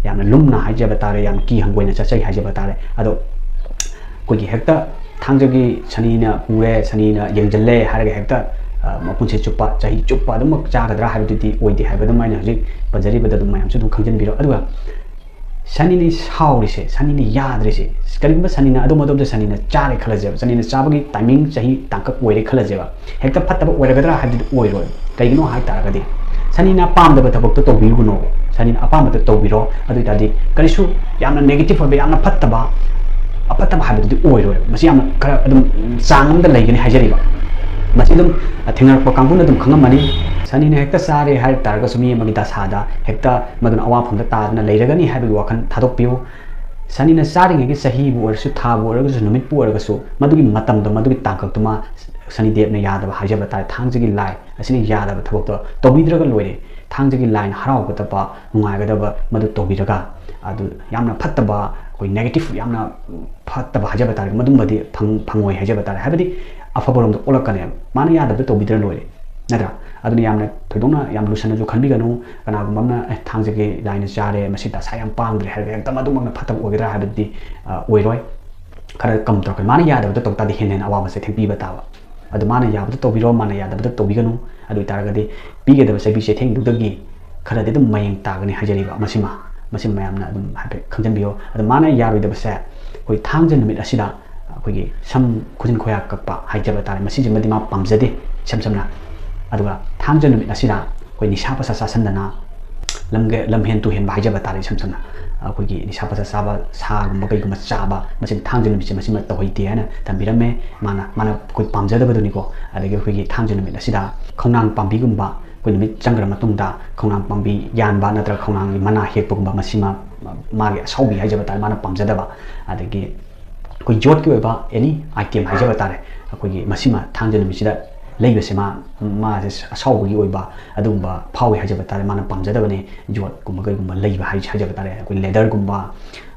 ꯌꯥꯝꯅ ꯂꯨꯝꯅ ꯍꯥꯏꯖꯕ ꯇꯥꯔꯦ, ꯌꯥꯝ ꯀꯤ ꯍꯪꯒꯣꯏꯅ ꯆꯠꯆꯩ ꯍꯥꯏꯖꯕ ꯇꯥꯔꯦ꯫ ꯑꯗꯣ ꯑꯩꯈꯣꯏꯒꯤ ꯍꯦꯛꯇ ꯊꯥꯡꯖꯒꯤ ꯁꯅꯤꯅ ꯄꯨꯔꯦ, ꯁꯅꯤꯅ ꯌꯦꯡꯁꯤꯜꯂꯦ ꯍꯥꯏꯔꯒ ꯍꯦꯛꯇ, ꯑ, ꯃꯄꯨꯟꯁꯤ ꯆꯨꯞꯄ, ꯆꯍꯤ ꯆꯨꯞꯄ ꯑꯗꯨꯃꯛ ꯆꯥꯒꯗ꯭ꯔꯥ ꯍꯥꯏꯕꯗꯨꯗꯤ ꯑꯣꯏꯗꯦ ꯍꯥꯏꯕ ꯑꯗꯨꯝ ꯑꯩꯅ ꯍꯧꯖꯤꯛ ꯄꯟꯖꯔꯤꯕꯗ ꯑꯗꯨꯝ ꯃꯌꯥꯝꯁꯨ ꯑꯗꯨꯝ ꯈꯪꯖꯤꯟꯕꯤꯔꯣ꯫ ꯑꯗꯨꯒ ꯁꯅꯤꯅ ꯁꯥꯎꯔꯤꯁꯦ, ꯁꯅꯤꯅ ꯌꯥꯗ꯭ꯔꯤꯁꯦ, ꯀꯔꯤꯒꯨꯝꯕ ꯁꯅꯤꯅ ꯑꯗꯣꯝ ꯑꯗꯣꯝꯗ ꯁꯅꯤꯅ ꯆꯥꯔꯦ ꯈꯜꯂꯁꯦꯕ, ꯁꯅꯤꯅ ꯆꯥꯕꯒꯤ timing ꯆꯍꯤ ꯇꯥꯡꯀꯛ ꯑꯣꯏꯔꯦ ꯈꯜꯂꯁꯦꯕ, ꯍꯦꯛꯇ ꯐꯠꯇꯕ ꯑꯣꯏꯔꯒꯗ꯭ꯔꯥ ꯍꯥꯏꯕꯗꯨꯗꯤ ꯑꯣꯏꯔꯣꯏ꯫ ꯀꯩꯒꯤꯅꯣ ꯍꯥꯏ ꯇꯥꯔꯒꯗꯤ, ꯁꯅꯤꯅ ꯄꯥꯝꯗꯕ ꯊꯕꯛꯇꯣ ꯇꯧꯕꯤꯒꯅꯣ, ꯁꯅꯤꯅ ꯑꯄꯥꯝꯕꯗꯣ ꯇꯧꯕꯤꯔꯣ꯫ ꯑꯗꯨ ꯑꯣꯏꯇꯥꯔꯗꯤ ꯀꯔꯤꯁꯨ ꯌꯥꯝꯅ negative ꯑꯣꯏꯕ, ꯌꯥꯝꯅ ꯐꯠꯇꯕ, ꯑꯐꯠꯇꯕ ꯍꯥꯏꯕꯗꯨꯗꯤ ꯑꯣꯏꯔꯣꯏ꯫ ꯃꯁꯤ ꯌꯥꯝꯅ ꯈꯔ ꯑꯗꯨꯝ ꯆꯥꯡ ꯑꯃꯗ ꯂꯩꯒꯅꯤ ꯍꯥꯏꯖꯔꯤꯕ꯫ ꯃꯁꯤ ꯑꯗꯨꯝ ꯊꯦꯡꯅꯔꯛꯄ ꯀꯥꯡꯕꯨꯅ ꯑꯗꯨꯝ ꯈꯪꯉꯝꯃꯅꯤ꯫ ꯁꯅꯤꯅ ꯍꯦꯛꯇ ꯆꯥꯔꯦ ꯍꯥꯏ ꯇꯥꯔꯒꯁꯨ ꯃꯤ ꯑꯃꯒꯤ ꯗꯁꯥꯗ ꯍꯦꯛꯇ ꯃꯗꯨꯅ ꯑꯋꯥꯐꯝꯗ ꯇꯥꯗꯅ ꯂꯩꯔꯒꯅꯤ ꯍꯥꯏꯕꯒꯤ ꯋꯥꯈꯜ ꯊꯥꯗꯣꯛꯄꯤꯌꯨ꯫ ꯁꯅꯤꯅ ꯆꯥꯔꯤꯉꯩꯒꯤ ꯆꯍꯤꯕꯨ ꯑꯣꯏꯔꯁꯨ, ꯊꯥꯕꯨ ꯑꯣꯏꯔꯒꯁꯨ, ꯅꯨꯃꯤꯠꯄꯨ ꯑꯣꯏꯔꯒꯁꯨ, ꯃꯗꯨꯒꯤ ꯃꯇꯝꯗꯣ, ꯃꯗꯨꯒꯤ ꯇꯥꯡꯀꯛꯇꯨꯃ ꯁꯅꯤꯗꯦꯕꯅ ꯌꯥꯗꯕ ꯍꯥꯏꯖꯕ ꯇꯥꯔꯦ, ꯊꯥꯡꯖꯒꯤ ꯂꯥꯏ ꯑꯁꯤꯅ ꯌꯥꯗꯕ ꯊꯕꯛꯇꯣ ꯇꯧꯕꯤꯗ꯭ꯔꯒ ꯂꯣꯏꯔꯦ꯫ ꯊꯥꯡꯖꯒꯤ ꯂꯥꯏꯅ ꯍꯔꯥꯎꯒꯗꯕ, ꯅꯨꯡꯉꯥꯏꯒꯗꯕ ꯃꯗꯨ ꯇꯧꯕꯤꯔꯒ, ꯑꯗꯨ ꯌꯥꯝꯅ ꯐꯠꯇꯕ, ꯑꯩꯈꯣꯏ negative, ꯌꯥꯝꯅ ꯐꯠꯇꯕ ꯍꯥꯏꯖꯕ ꯇꯥꯔꯦ, ꯃꯗꯨꯝꯕꯗꯤ ꯐꯪ-, ꯐꯪꯉꯣꯏ ꯍꯥꯏꯖꯕ ꯇꯥꯔꯦ꯫ ꯍꯥꯏꯕꯗꯤ ꯑꯐꯕꯔꯣꯝꯗ ꯑꯣꯜꯂꯛꯀꯅꯦꯕ꯫ ꯃꯥꯅ ꯌꯥꯗꯕꯗꯣ ꯇꯧꯕꯤꯗ꯭ꯔ ꯂꯣꯏꯔꯦ, ꯅꯠꯇ꯭ꯔꯥ? ꯑꯗꯨꯅ ꯌꯥꯝꯅ ꯊꯣꯏꯗꯣꯛꯅ ꯌꯥꯝ ꯂꯨꯁꯟꯅꯁꯨ ꯈꯟꯕꯤꯒꯅꯨ꯫ ꯀꯅꯥꯒꯨꯝꯕ ꯑꯃꯅ, "ꯑꯦ, ꯊꯥꯡꯖꯒꯤ ꯂꯥꯏꯅ ꯆꯥꯔꯦ, ꯃꯁꯤ ꯗꯁꯥ ꯌꯥꯝ ꯄꯥꯝꯗ꯭ꯔꯦ" ꯍꯥꯏꯔꯒ ꯍꯦꯛꯇ ꯃꯗꯨꯃꯛꯅ ꯐꯠꯇꯕ ꯑꯣꯏꯒꯗ꯭ꯔꯥ ꯍꯥꯏꯕꯗꯨꯗꯤ, ꯑ, ꯑꯣꯏꯔꯣꯏ꯫ ꯈꯔ ꯀꯝ ꯇꯧꯔꯛꯀꯅꯤ꯫ ꯃꯥꯅ ꯌꯥꯗꯕꯗꯣ ꯇꯧ ꯇꯥꯔꯗꯤ ꯍꯦꯟꯅ ꯍꯦꯟꯅ ꯑꯋꯥꯕꯁꯦ ꯊꯦꯡꯕꯤꯕ ꯇꯥꯕ꯫ ꯑꯗꯨ ꯃꯥꯅ ꯌꯥꯕꯗ ꯇꯧꯕꯤꯔꯣ, ꯃꯥꯅ ꯌꯥꯗꯕꯗ ꯇꯧꯕꯤꯒꯅꯨ꯫ ꯑꯗꯨ ꯑꯣꯏꯇꯥꯔꯒꯗꯤ ꯄꯤꯒꯗꯕ ꯆꯩꯕꯤ ꯆꯩꯊꯦꯡꯗꯨꯗꯒꯤ ꯈꯔꯗꯤ ꯑꯗꯨꯝ ꯃꯌꯦꯡ ꯇꯥꯒꯅꯤ ꯍꯥꯏꯖꯔꯤꯕ꯫ ꯃꯁꯤꯃ, ꯃꯁꯤ ꯃꯌꯥꯝꯅ ꯑꯗꯨꯝ ꯍꯥꯏꯐꯦꯠ ꯈꯪꯖꯤꯟꯕꯤꯌꯣ꯫ ꯑꯗꯣ ꯃꯥꯅ ꯌꯥꯔꯣꯏꯗꯕꯁꯦ, ꯑꯩꯈꯣꯏ ꯊꯥꯡꯖ ꯅꯨꯃꯤꯠ ꯑꯁꯤꯗ ꯑꯩꯈꯣꯏꯒꯤ ꯁꯝ ꯈꯨꯖꯤꯟ ꯈꯣꯌꯥ ꯀꯛꯄ ꯍꯥꯏꯖꯕ ꯇꯥꯔꯦ, ꯃꯁꯤꯁꯤꯃꯗꯤ ꯃꯥ ꯄꯥꯝꯖꯗꯦ ꯏꯁꯝ ꯁꯝꯅ꯫ ꯑꯗꯨꯒ ꯊꯥꯡꯖ ꯅꯨꯃꯤꯠ ꯑꯁꯤꯗ ꯑꯩꯈꯣꯏ ꯅꯤꯁꯥ ꯄꯁꯥ ꯆꯥꯁꯤꯟꯗꯅ, ꯂꯝꯒ ꯂꯝꯍꯦꯟ ꯇꯨꯍꯦꯟꯕ ꯍꯥꯏꯖꯕ ꯇꯥꯔꯦ꯫ ꯏꯁꯝ ꯁꯝꯅ ꯑꯩꯈꯣꯏꯒꯤ ꯅꯤꯁꯥ ꯄꯁꯥ ꯆꯥꯕ, ꯁꯥꯒꯨꯝꯕ ꯀꯩꯒꯨꯝꯕ ꯆꯥꯕ, ꯃꯁꯤ ꯊꯥꯡꯖ ꯅꯨꯃꯤꯠꯁꯦ ꯃꯁꯤꯃ ꯇꯧꯍꯩꯗꯦ ꯍꯥꯏꯅ ꯊꯝꯕꯤꯔꯝꯃꯦ꯫ ꯃꯥꯅ ꯃꯥꯅ ꯑꯩꯈꯣꯏ ꯄꯥꯝꯖꯗꯕꯗꯨꯅꯤꯀꯣ꯫ ꯑꯗꯒꯤ ꯑꯩꯈꯣꯏꯒꯤ ꯊꯥꯡꯖ ꯅꯨꯃꯤꯠ ꯑꯁꯤꯗ ꯈꯣꯡꯅꯥꯡ ꯄꯥꯝꯕꯤꯒꯨꯝꯕ, ꯑꯩꯈꯣꯏ ꯅꯨꯃꯤꯠ ꯆꯪꯈ꯭ꯔ ꯃꯇꯨꯡꯗ ꯈꯣꯡꯅꯥꯡ ꯄꯥꯝꯕꯤ ꯌꯥꯟꯕ ꯅꯠꯇ꯭ꯔꯒ ꯈꯣꯡꯅꯥꯡꯒꯤ ꯃꯅꯥ ꯍꯦꯛꯄꯒꯨꯝꯕ, ꯃꯁꯤꯃ ꯃꯥꯒꯤ ꯑꯁꯥꯎꯕꯤ ꯍꯥꯏꯖꯕ ꯇꯥꯔꯦ, ꯃꯥꯅ ꯄꯥꯝꯖꯗꯕ꯫ ꯑꯗꯒꯤ ꯑꯩꯈꯣꯏ ꯌꯣꯠꯀꯤ ꯑꯣꯏꯕ any item ꯍꯥꯏꯖꯕ ꯇꯥꯔꯦ, ꯑꯩꯈꯣꯏꯒꯤ ꯃꯁꯤꯃ ꯊꯥꯡꯖ ꯅꯨꯃꯤꯠꯁꯤꯗ ꯂꯩꯕꯁꯦ ꯃꯥ, ꯃꯥꯁꯦ ꯑꯁꯥꯎꯕꯒꯤ ꯑꯣꯏꯕ ꯑꯗꯨꯒꯨꯝꯕ ꯐꯥꯎꯏ ꯍꯥꯏꯖꯕ ꯇꯥꯔꯦ꯫ ꯃꯥꯅ ꯄꯥꯝꯖꯗꯕꯅꯦ ꯌꯣꯠꯀꯨꯝꯕ ꯀꯩꯒꯨꯝꯕ ꯂꯩꯕ ꯍꯥꯏ-, ꯍꯥꯏꯖꯕ ꯇꯥꯔꯦ, ꯑꯩꯈꯣꯏ leatherꯒꯨꯝꯕ,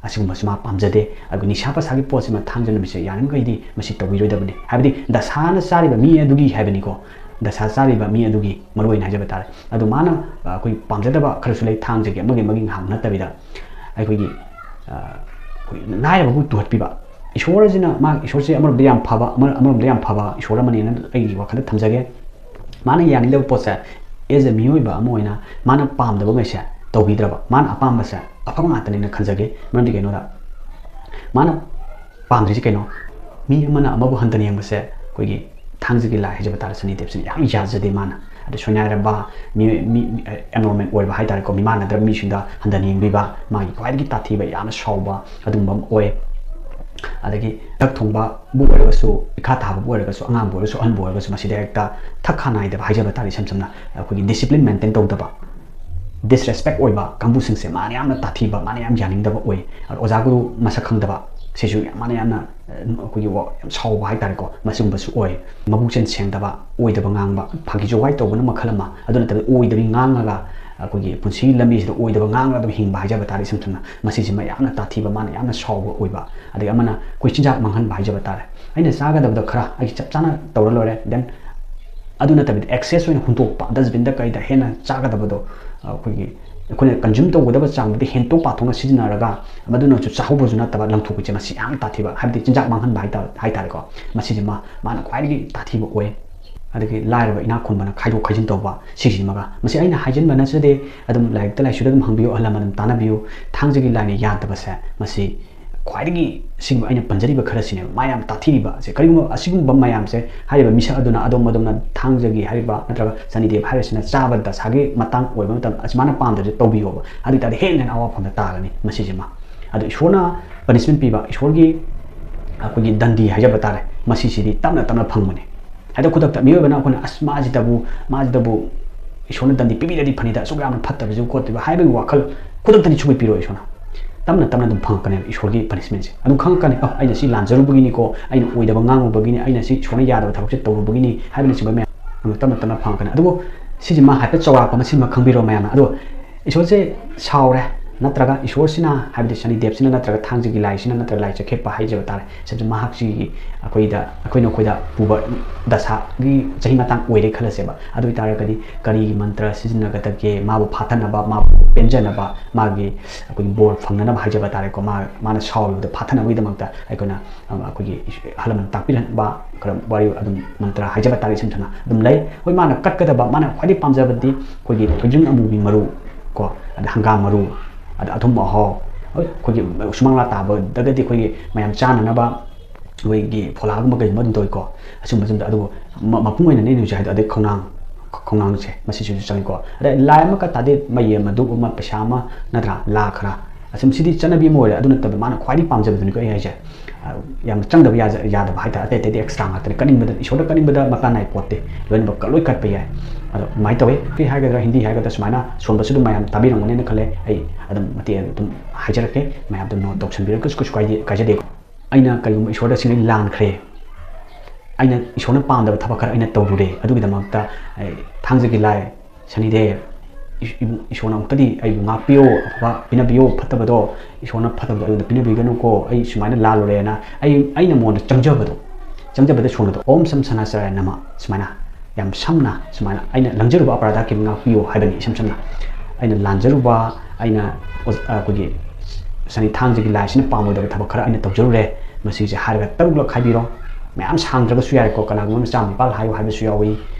ꯑꯁꯤꯒꯨꯝꯕꯁꯤ ꯃꯥ ꯄꯥꯝꯖꯗꯦ꯫ ꯑꯗꯨꯒ ꯅꯤꯁꯥ ꯄꯁꯥꯒꯤ ꯄꯣꯠꯁꯤꯃ ꯊꯥꯡꯖ ꯅꯨꯃꯤꯠꯁꯦ ꯌꯥꯔꯤꯃꯈꯩꯗꯤ ꯃꯁꯤ ꯇꯧꯕꯤꯔꯣꯏꯗꯕꯅꯤ꯫ ꯍꯥꯏꯕꯗꯤ ꯗꯁꯥꯅ ꯆꯥꯔꯤꯕ ꯃꯤ ꯑꯗꯨꯒꯤ ꯍꯥꯏꯕꯅꯤꯀꯣ, ꯗꯁꯥ ꯆꯥꯔꯤꯕ ꯃꯤ ꯑꯗꯨꯒꯤ ꯃꯔꯨ ꯑꯣꯏꯅ ꯍꯥꯏꯖꯕ ꯇꯥꯔꯦ꯫ ꯑꯗꯨ ꯃꯥꯅ, ꯑ, ꯑꯩꯈꯣꯏ ꯄꯥꯝꯖꯗꯕ ꯈꯔꯁꯨ ꯂꯩ꯫ ꯊꯥꯡꯖꯒꯤ ꯑꯃꯒꯤ ꯑꯃꯒꯤ ꯉꯥꯏꯍꯥꯛ ꯅꯠꯇꯕꯤꯗ ꯑꯩꯈꯣꯏꯒꯤ, ꯑ, ꯑꯩꯈꯣꯏ ꯂꯥꯏꯔꯕꯕꯨ ꯇꯨꯍꯠꯄꯤꯕ꯫ ꯏꯁꯣꯔꯁꯤꯅ, ꯃꯥ ꯏꯁꯣꯔꯁꯦ ꯑꯃꯔꯣꯝꯗ ꯌꯥꯝ ꯐꯕ, ꯑꯃ-, ꯑꯃꯔꯣꯝꯗ ꯌꯥꯝ ꯐꯕ ꯏꯁꯣꯔ ꯑꯃꯅꯦꯅ ꯑꯩꯒꯤ ꯋꯥꯈꯜꯗ ꯊꯝꯖꯒꯦ꯫ ꯃꯥꯅ ꯌꯥꯅꯤꯡꯗꯕ ꯄꯣꯠꯁꯦ, as a ꯃꯤꯑꯣꯏꯕ ꯑꯃ ꯑꯣꯏꯅ ꯃꯥꯅ ꯄꯥꯝꯗꯕꯉꯩꯁꯦ ꯇꯧꯕꯤꯗ꯭ꯔꯕ, ꯃꯥꯅ ꯑꯄꯥꯝꯕꯁꯦ ꯑꯐꯕ ꯉꯥꯛꯇꯅꯦꯅ ꯈꯟꯖꯒꯦ꯫ ꯃꯔꯝꯗꯤ ꯀꯩꯅꯣꯗ, ꯃꯥꯅ ꯄꯥꯝꯗ꯭ꯔꯤꯁꯦ ꯀꯩꯅꯣ? ꯃꯤ ꯑꯃꯅ ꯑꯃꯕꯨ ꯍꯟꯊꯅ ꯌꯦꯡꯕꯁꯦ ꯑꯩꯈꯣꯏꯒꯤ ꯊꯥꯡꯖꯒꯤ ꯂꯥꯏ ꯍꯥꯏꯖꯕ ꯇꯥꯔꯦ, ꯁꯅꯤꯗꯦꯕꯁꯤꯅ ꯌꯥꯝ ꯌꯥꯖꯗꯦ꯫ ꯃꯥꯅ ꯑꯗꯩ ꯁꯣꯏꯅꯥꯏꯔꯕ, ꯃꯤ, ꯃꯤ, abnormal ꯑꯣꯏꯕ ꯍꯥꯏ ꯇꯥꯔꯦꯀꯣ, ꯃꯤꯃꯥꯟꯅꯗ꯭ꯔꯕ ꯃꯤꯁꯤꯡꯗ ꯍꯟꯊꯅ ꯌꯦꯡꯕꯤꯕ, ꯃꯥꯒꯤ ꯈ꯭ꯋꯥꯏꯗꯒꯤ ꯇꯥꯊꯤꯕ, ꯌꯥꯝꯅ ꯁꯥꯎꯕ ꯑꯗꯨꯒꯨꯝꯕ ꯑꯃ ꯑꯣꯏ꯫ ꯑꯗꯒꯤ ꯊꯛ ꯊꯣꯡꯕꯕꯨ ꯑꯣꯏꯔꯒꯁꯨ, ꯏꯈꯥ ꯊꯥꯕꯕꯨ ꯑꯣꯏꯔꯒꯁꯨ, ꯑꯉꯥꯡꯕꯨ ꯑꯣꯏꯔꯒꯁꯨ, ꯑꯍꯟꯕꯨ ꯑꯣꯏꯔꯒꯁꯨ, ꯃꯁꯤꯗ ꯍꯦꯛꯇ ꯊꯛ ꯈꯥ ꯅꯥꯏꯗꯕ ꯍꯥꯏꯖꯕ ꯇꯥꯔꯦ꯫ ꯏꯁꯝ ꯁꯝꯅ ꯑꯩꯈꯣꯏꯒꯤ discipline maintain ꯇꯧꯗꯕ, disrespect ꯑꯣꯏꯕ ꯀꯥꯡꯕꯨꯁꯤꯡꯁꯦ ꯃꯥꯅ ꯌꯥꯝꯅ ꯇꯥꯊꯤꯕ, ꯃꯥꯅ ꯌꯥꯝ ꯌꯥꯅꯤꯡꯗꯕ ꯑꯣꯏ꯫ ꯑꯗꯣ ꯑꯣꯖꯥ ꯒꯨꯔꯨ ꯃꯁꯛ ꯈꯪꯗꯕ, ꯁꯤꯁꯨ ꯌꯥꯝ, ꯃꯥꯅ ꯌꯥꯝꯅ, ꯑ, ꯑꯩꯈꯣꯏꯒꯤ ꯋꯥ-, ꯌꯥꯝ ꯁꯥꯎꯕ ꯍꯥꯏ ꯇꯥꯔꯦꯀꯣ, ꯃꯁꯤꯒꯨꯝꯕꯁꯨ ꯑꯣꯏ꯫ ꯃꯕꯨꯛꯆꯦꯜ ꯁꯦꯡꯗꯕ, ꯑꯣꯏꯗꯕ ꯉꯥꯡꯕ, ꯐꯥꯒꯤ ꯖꯣꯒꯥꯏ ꯇꯧꯕꯅ ꯃꯈꯜ ꯑꯃ, ꯑꯗꯨ ꯅꯠꯇꯕ ꯑꯣꯏꯗꯕꯤ ꯉꯥꯡꯉꯒ ꯑꯩꯈꯣꯏꯒꯤ ꯄꯨꯟꯁꯤꯒꯤ ꯂꯝꯕꯤꯁꯤꯗ ꯑꯣꯏꯗꯕ ꯉꯥꯡꯉꯒ ꯑꯗꯨꯝ ꯍꯤꯡꯕ ꯍꯥꯏꯖꯕ ꯇꯥꯔꯦ꯫ ꯏꯁꯝ ꯁꯝꯅ ꯃꯁꯤꯁꯤꯃ ꯌꯥꯝꯅ ꯇꯥꯊꯤꯕ, ꯃꯥꯅ ꯌꯥꯝꯅ ꯁꯥꯎꯕ ꯑꯣꯏꯕ꯫ ꯑꯗꯒꯤ ꯑꯃꯅ ꯑꯩꯈꯣꯏ ꯆꯤꯟꯖꯥꯛ ꯃꯥꯡꯍꯟꯕ ꯍꯥꯏꯖꯕ ꯇꯥꯔꯦ꯫ ꯑꯩꯅ ꯆꯥꯒꯗꯕꯗꯣ ꯈꯔ ꯑꯩꯒꯤ ꯆꯞ ꯆꯥꯅ ꯇꯧꯔ ꯂꯣꯏꯔꯦ, then ꯑꯗꯨ ꯅꯠꯇꯕꯤꯗ excess ꯑꯣꯏꯅ ꯍꯨꯟꯗꯣꯛꯄ, dustbinꯗ ꯀꯩꯗ ꯍꯦꯟꯅ ꯆꯥꯒꯗꯕꯗꯣ, ꯑꯩꯈꯣꯏꯒꯤ ꯑꯩꯈꯣꯏꯅ consume ꯇꯧꯒꯗꯕ ꯆꯥꯡꯗꯨꯗꯤ ꯍꯦꯟꯇꯣꯛ ꯄꯥꯊꯣꯛꯅ ꯁꯤꯖꯤꯟꯅꯔꯒ, ꯃꯗꯨꯅꯁꯨ ꯆꯥꯍꯧꯕꯁꯨ ꯅꯠꯇꯕ ꯂꯪꯊꯣꯛꯄꯁꯦ, ꯃꯁꯤ ꯌꯥꯝ ꯇꯥꯊꯤꯕ, ꯍꯥꯏꯕꯗꯤ ꯆꯤꯟꯖꯥꯛ ꯃꯥꯡꯍꯟꯕ ꯍꯥꯏ ꯇꯥ-, ꯍꯥꯏ ꯇꯥꯔꯦꯀꯣ꯫ ꯃꯁꯤꯁꯤꯃ ꯃꯥꯅ ꯈ꯭ꯋꯥꯏꯗꯒꯤ ꯇꯥꯊꯤꯕ ꯑꯣꯏ꯫ ꯑꯗꯒꯤ ꯂꯥꯏꯔꯕ ꯏꯅꯥꯛ ꯈꯨꯟꯕꯅ ꯈꯥꯏꯗꯣꯛ ꯈꯥꯏꯖꯤꯟ ꯇꯧꯕ, ꯁꯤꯁꯤꯃꯒ꯫ ꯃꯁꯤ ꯑꯩꯅ ꯍꯥꯏꯖꯤꯟꯕ ꯅꯠꯆꯗꯦ, ꯑꯗꯨꯝ ꯂꯥꯏꯔꯤꯛꯇ ꯂꯥꯏꯁꯨꯗ ꯑꯗꯨꯝ ꯍꯪꯕꯤꯌꯨ, ꯑꯍꯜ ꯂꯃꯟ ꯑꯗꯨꯝ ꯇꯥꯟꯅꯕꯤꯌꯨ꯫ ꯊꯥꯡꯖꯒꯤ ꯂꯥꯏꯅ ꯌꯥꯗꯕꯁꯦ, ꯃꯁꯤ ꯈ꯭ꯋꯥꯏꯗꯒꯤ ꯑꯁꯤꯒꯨꯝꯕ ꯑꯩꯅ ꯄꯟꯖꯔꯤꯕ ꯈꯔꯁꯤꯅꯦꯕ ꯃꯥ ꯌꯥꯝ ꯇꯥꯊꯤꯔꯤꯕ ꯑꯁꯦ꯫ ꯀꯔꯤꯒꯨꯝꯕ ꯑꯁꯤꯒꯨꯝꯕ ꯃꯌꯥꯝꯁꯦ ꯍꯥꯏꯔꯤꯕ ꯃꯤꯁꯛ ꯑꯗꯨꯅ ꯑꯗꯣꯝ ꯑꯗꯣꯝꯅ ꯊꯥꯡꯖꯒꯤ ꯍꯥꯏꯔꯤꯕ ꯅꯠꯇ꯭ꯔꯒ ꯁꯅꯤꯗꯦꯕ ꯍꯥꯏꯔꯤꯁꯤꯅ ꯆꯥꯕ ꯗꯁꯥꯒꯤ ꯃꯇꯥꯡ ꯑꯣꯏꯕ ꯃꯇꯝꯗ ꯑꯁ ꯃꯥꯅ ꯄꯥꯝꯗꯕꯁꯦ ꯇꯧꯕꯤꯌꯣꯕ, ꯑꯗꯨ ꯑꯣꯏꯇꯥꯔꯗꯤ ꯍꯦꯟꯅ ꯍꯦꯟꯅ ꯑꯋꯥꯐꯝꯗ ꯇꯥꯒꯅꯤ꯫ ꯃꯁꯤꯁꯤꯃ ꯑꯗꯣ ꯏꯁꯣꯔꯅ ꯄꯅꯤꯁꯃꯦꯟ ꯄꯤꯕ, ꯏꯁꯣꯔꯒꯤ ꯑꯩꯈꯣꯏꯒꯤ ꯗꯟꯗꯤ ꯍꯥꯏꯖꯕ ꯇꯥꯔꯦ, ꯃꯁꯤꯁꯤꯗꯤ ꯇꯞꯅ ꯇꯞꯅ ꯐꯪꯕꯅꯦ꯫ ꯍꯦꯛꯇ ꯈꯨꯗꯛꯇ ꯃꯤꯑꯣꯏꯕꯅ ꯑꯩꯈꯣꯏꯅ ꯑꯁ ꯃꯥꯁꯤꯗꯕꯨ ꯃꯥꯁꯤꯗꯕꯨ ꯏꯁꯣꯔꯅ ꯗꯟꯗꯤ ꯄꯤꯕꯤꯔꯗꯤ ꯐꯅꯤꯗ, ꯑꯁꯨꯛ ꯌꯥꯝꯅ ꯐꯠꯇꯕꯁꯤꯕꯨ ꯈꯣꯠꯇꯕ ꯍꯥꯏꯕꯒꯤ ꯋꯥꯈꯜ ꯈꯨꯗꯛꯇꯗꯤ ꯁꯨꯡꯄꯤ ꯄꯤꯔꯣꯏ ꯏꯁꯣꯔꯅ꯫ ꯇꯞꯅ ꯇꯞꯅ ꯑꯗꯨꯝ ꯐꯪꯉꯛꯀꯅꯦꯕ ꯏꯁꯣꯔꯒꯤ ꯄꯅꯤꯁꯃꯦꯟꯁꯦ꯫ ꯑꯗꯨꯝ ꯈꯪꯉꯛꯀꯅꯤ, ꯑ ꯑꯩꯅ ꯁꯤ ꯂꯥꯟꯖꯔꯨꯕꯒꯤꯅꯤꯀꯣ, ꯑꯩꯅ ꯑꯣꯏꯗꯕ ꯉꯥꯡꯉꯨꯕꯒꯤꯅꯤ, ꯑꯩꯅ ꯁꯤ ꯏꯁꯣꯔꯅ ꯌꯥꯗꯕ ꯊꯕꯛꯁꯦ ꯇꯧꯔꯨꯕꯒꯤꯅꯤ ꯍꯥꯏꯕꯅꯆꯤꯡꯕ ꯃꯌꯥꯝ ꯑꯗꯨꯝ ꯇꯞꯅ ꯇꯞꯅ ꯐꯪꯉꯛꯀꯅꯤ꯫ ꯑꯗꯨꯕꯨ ꯁꯤꯁꯤꯃ ꯍꯥꯏꯐꯦꯠ ꯆꯥꯎꯔꯥꯛꯄ ꯃꯁꯤꯃ ꯈꯪꯕꯤꯔꯣ ꯃꯌꯥꯝꯅ꯫ ꯑꯗꯣ ꯏꯁꯣꯔꯁꯦ ꯁꯥꯎꯔꯦ, ꯅꯠꯇ꯭ꯔꯒ ꯏꯁꯣꯔꯁꯤꯅ ꯍꯥꯏꯕꯗꯤ ꯁꯅꯤꯗꯦꯕꯁꯤꯅ ꯅꯠꯇ꯭ꯔꯒ ꯊꯥꯡꯖꯒꯤ ꯂꯥꯏꯁꯤꯅ ꯅꯠꯇ꯭ꯔꯒ ꯂꯥꯏ ꯆꯠꯈꯦꯠꯄ ꯍꯥꯏꯖꯕ ꯇꯥꯔꯦ, ꯁꯤꯁꯦ ꯃꯍꯥꯛꯁꯤꯒꯤ ꯑꯩꯈꯣꯏꯗ ꯑꯩꯈꯣꯏꯅ ꯑꯩꯈꯣꯏꯗ ꯄꯨꯕ ꯗꯁꯥꯒꯤ ꯆꯍꯤ ꯃꯇꯥꯡ ꯑꯣꯏꯔꯦ ꯈꯜꯂꯁꯦꯕ꯫ ꯑꯗꯨ ꯑꯣꯏꯇꯥꯔꯒꯗꯤ ꯀꯔꯤꯒꯤ ꯃꯟꯇ꯭ꯔ ꯁꯤꯖꯤꯟꯅꯒꯗꯒꯦ? ꯃꯥꯕꯨ ꯐꯥꯊꯅꯕ, ꯃꯥꯕꯨ ꯄꯦꯟꯖꯅꯕ, ꯃꯥꯒꯤ ꯑꯩꯈꯣꯏꯒꯤ ꯕꯣꯔ ꯐꯪꯅꯅꯕ ꯍꯥꯏꯖꯕ ꯇꯥꯔꯦꯀꯣ, ꯃꯥ ꯃꯥꯅ ꯁꯥꯎꯔꯤꯕꯗꯣ ꯐꯥꯊꯅꯕꯒꯤꯗꯃꯛꯇ ꯑꯩꯈꯣꯏꯅ ꯑꯩꯈꯣꯏꯒꯤ ꯑꯍꯜ ꯂꯃꯟ ꯇꯥꯛꯄꯤꯔꯝꯕ ꯈꯔ ꯋꯥꯔꯤ ꯑꯗꯨꯝ ꯃꯟꯇ꯭ꯔ ꯍꯥꯏꯖꯕ ꯇꯥꯔꯦ, ꯏꯁꯝ ꯁꯝꯅ ꯑꯗꯨꯝ ꯂꯩ꯫ ꯍꯣꯏ, ꯃꯥꯅ ꯀꯠꯀꯗꯕ, ꯃꯥꯅ ꯈ꯭ꯋꯥꯏꯗꯒꯤ ꯄꯥꯝꯖꯕꯗꯤ ꯑꯩꯈꯣꯏꯒꯤ ꯊꯣꯏꯗ꯭ꯔꯤꯡ ꯑꯃꯨꯕꯤ ꯃꯔꯨ ꯀꯣ, ꯑꯗ ꯍꯪꯒꯥꯝ ꯃꯔꯨ, ꯑꯗ ꯑꯊꯨꯝ ꯑꯍꯥꯎ, ꯍꯣꯏ, ꯑꯩꯈꯣꯏꯒꯤ ꯁꯨꯃꯥꯡ ꯂꯥ ꯇꯥꯕꯗꯒꯗꯤ ꯑꯩꯈꯣꯏꯒꯤ ꯃꯌꯥꯝ ꯆꯥꯅꯅꯕ ꯑꯩꯈꯣꯏꯒꯤ ꯐꯣꯂꯥꯒꯨꯝꯕ ꯀꯩꯒꯨꯝꯕ ꯑꯗꯨꯝ ꯇꯧꯏꯀꯣ, ꯑꯁꯨꯝꯕꯁꯤꯡꯗ꯫ ꯑꯗꯨꯕꯨ ꯃ- ꯃꯄꯨꯡ ꯑꯣꯏꯅ ꯅꯦ ꯍꯧꯖꯤꯛ ꯍꯥꯏꯗꯣ, ꯑꯗꯩ ꯈꯣꯡꯅꯥꯡ, ꯈꯣꯡꯅꯥꯡꯁꯦ ꯃꯁꯤꯁꯨ ꯆꯪꯉꯤꯀꯣ꯫ ꯑꯗꯩ ꯂꯥꯏ ꯑꯃ ꯀꯠ ꯇꯥꯔꯗꯤ ꯃꯩ ꯑꯃ, ꯙꯨꯞ ꯑꯃ, ꯄꯩꯁꯥ ꯑꯃ, ꯅꯠꯇ꯭ꯔꯥ, ꯂꯥ ꯈꯔ, ꯑꯁꯨꯝ ꯁꯤꯗꯤ ꯆꯠꯅꯕꯤ ꯑꯃ ꯑꯣꯏꯔꯦ꯫ ꯑꯗꯨ ꯅꯠꯇꯕ ꯃꯥꯅ ꯈ꯭ꯋꯥꯏꯗꯒꯤ ꯄꯥꯝꯖꯕꯗꯨꯅꯤꯀꯣ ꯑꯩ ꯍꯥꯏꯁꯦ꯫ ꯑ, ꯌꯥꯝꯅ ꯆꯪꯗꯕ ꯌꯥꯖ- ꯌꯥꯗꯕ ꯍꯥꯏꯇꯥꯔꯦ꯫ ꯑꯇꯩ ꯑꯇꯩꯗꯤ ꯑꯦꯛꯁꯇ꯭ꯔꯥ ꯉꯥꯛꯇꯅꯤ꯫ ꯀꯠꯅꯤꯡꯕꯗ, ꯏꯁꯣꯔꯗ ꯀꯠꯅꯤꯡꯕꯗ ꯃꯇꯥꯡ ꯅꯥꯏ ꯄꯣꯠꯇꯦ꯫ ꯂꯣꯏꯅꯃꯛ ꯀꯠ- ꯂꯣꯏ ꯀꯠꯄ ꯌꯥꯏ꯫ ꯑꯗꯣ ꯑꯗꯨꯃꯥꯏꯅ ꯇꯧꯋꯤ꯫ ꯀꯔꯤ ꯍꯥꯏꯒꯗ꯭ꯔꯥ, ꯍꯤꯟꯗꯤ ꯍꯥꯏꯒꯗ꯭ꯔꯥ, ꯁꯨꯃꯥꯏꯅ ꯁꯣꯟꯕꯁꯨ ꯑꯗꯨꯝ ꯃꯌꯥꯝ ꯇꯥꯕꯤꯔꯝꯒꯅꯤꯅ ꯈꯜꯂꯦ꯫ ꯑꯩ ꯑꯗꯨꯝ ꯃꯇꯦꯛ ꯑꯗꯨꯝ ꯍꯥꯏꯖꯔꯛꯀꯦ, ꯃꯌꯥꯝ ꯑꯗꯨꯝ ꯅꯣꯠ ꯇꯧꯁꯟꯕꯤꯔꯒꯁꯨ ꯀꯩꯁꯨ ꯀꯥꯏꯗꯦ, ꯀꯥꯏꯖꯗꯦ꯫ ꯑꯩꯅ ꯀꯔꯤꯒꯨꯝꯕ ꯏꯁꯣꯔꯗ ꯁꯤꯡꯅ ꯂꯥꯟꯈ꯭ꯔꯦ, ꯑꯩꯅ ꯏꯁꯣꯔꯅ ꯄꯥꯝꯗꯕ ꯊꯕꯛ ꯈꯔ ꯑꯩꯅ ꯇꯧꯔꯨꯔꯦ, ꯑꯗꯨꯒꯤꯗꯃꯛꯇ ꯑꯩ ꯊꯥꯡꯖꯒꯤ ꯂꯥꯏ ꯁꯅꯤꯗꯦꯕ, ꯏ- ꯏꯕꯨ- ꯏꯁꯣꯔꯅ ꯑꯃꯨꯛꯇꯗꯤ ꯑꯩꯕꯨ ꯉꯥꯛꯄꯤꯌꯣ, ꯑꯐꯕ ꯄꯤꯅꯕꯤꯌꯣ, ꯐꯠꯇꯕꯗꯣ, ꯏꯁꯣꯔꯅ ꯐꯠꯇꯕꯗꯣ ꯑꯩꯉꯣꯟꯗ ꯄꯤꯅꯕꯤꯒꯅꯨꯀꯣ, ꯑꯩ ꯁꯨꯃꯥꯏꯅ ꯂꯥꯜꯂꯨꯔꯦꯅ ꯑꯩ, ꯑꯩꯅ ꯃꯉꯣꯟꯗ ꯆꯪꯖꯕꯗꯣ, ꯆꯪꯖꯕꯗ ꯏꯁꯣꯔꯅꯗꯣ "ꯑꯣꯝ ꯁꯝ ꯁꯅꯥꯆꯔꯥꯌ ꯅꯃ", ꯁꯨꯃꯥꯏꯅ ꯌꯥꯝ ꯁꯝꯅ ꯁꯨꯃꯥꯏꯅ ꯑꯩꯅ ꯂꯪꯖꯔꯨꯕ ꯑꯄꯔꯥꯙ ꯀꯌꯥ ꯉꯥꯛꯄꯤꯌꯣ ꯍꯥꯏꯕꯅꯤ꯫ ꯏꯁꯝ ꯁꯝꯅ ꯑꯩꯅ ꯂꯥꯟꯖꯔꯨꯕ, ꯑꯩꯅ ꯑꯣ- ꯑꯩꯈꯣꯏꯒꯤ ꯁꯅꯤ ꯊꯥꯡꯖꯒꯤ ꯂꯥꯏꯁꯤꯅ ꯄꯥꯝꯃꯣꯏꯗꯕ ꯊꯕꯛ ꯈꯔ ꯑꯩꯅ ꯇꯧꯖꯔꯨꯔꯦ, ꯃꯁꯤꯁꯦ ꯍꯥꯏꯔꯒ ꯇꯔꯨꯛꯂꯛ ꯍꯥꯏꯕꯤꯔꯣ꯫ ꯃꯌꯥꯝ ꯁꯥꯡꯗ꯭ꯔꯒꯁꯨ ꯌꯥꯏꯀꯣ, ꯀꯅꯥꯒꯨꯝꯕ ꯑꯃꯅ ꯆꯥꯝꯃ ꯅꯤꯄꯥꯜ ꯍꯥꯏꯌꯨ ꯍꯥꯏꯕꯁꯨ ꯌꯥꯎꯏ꯫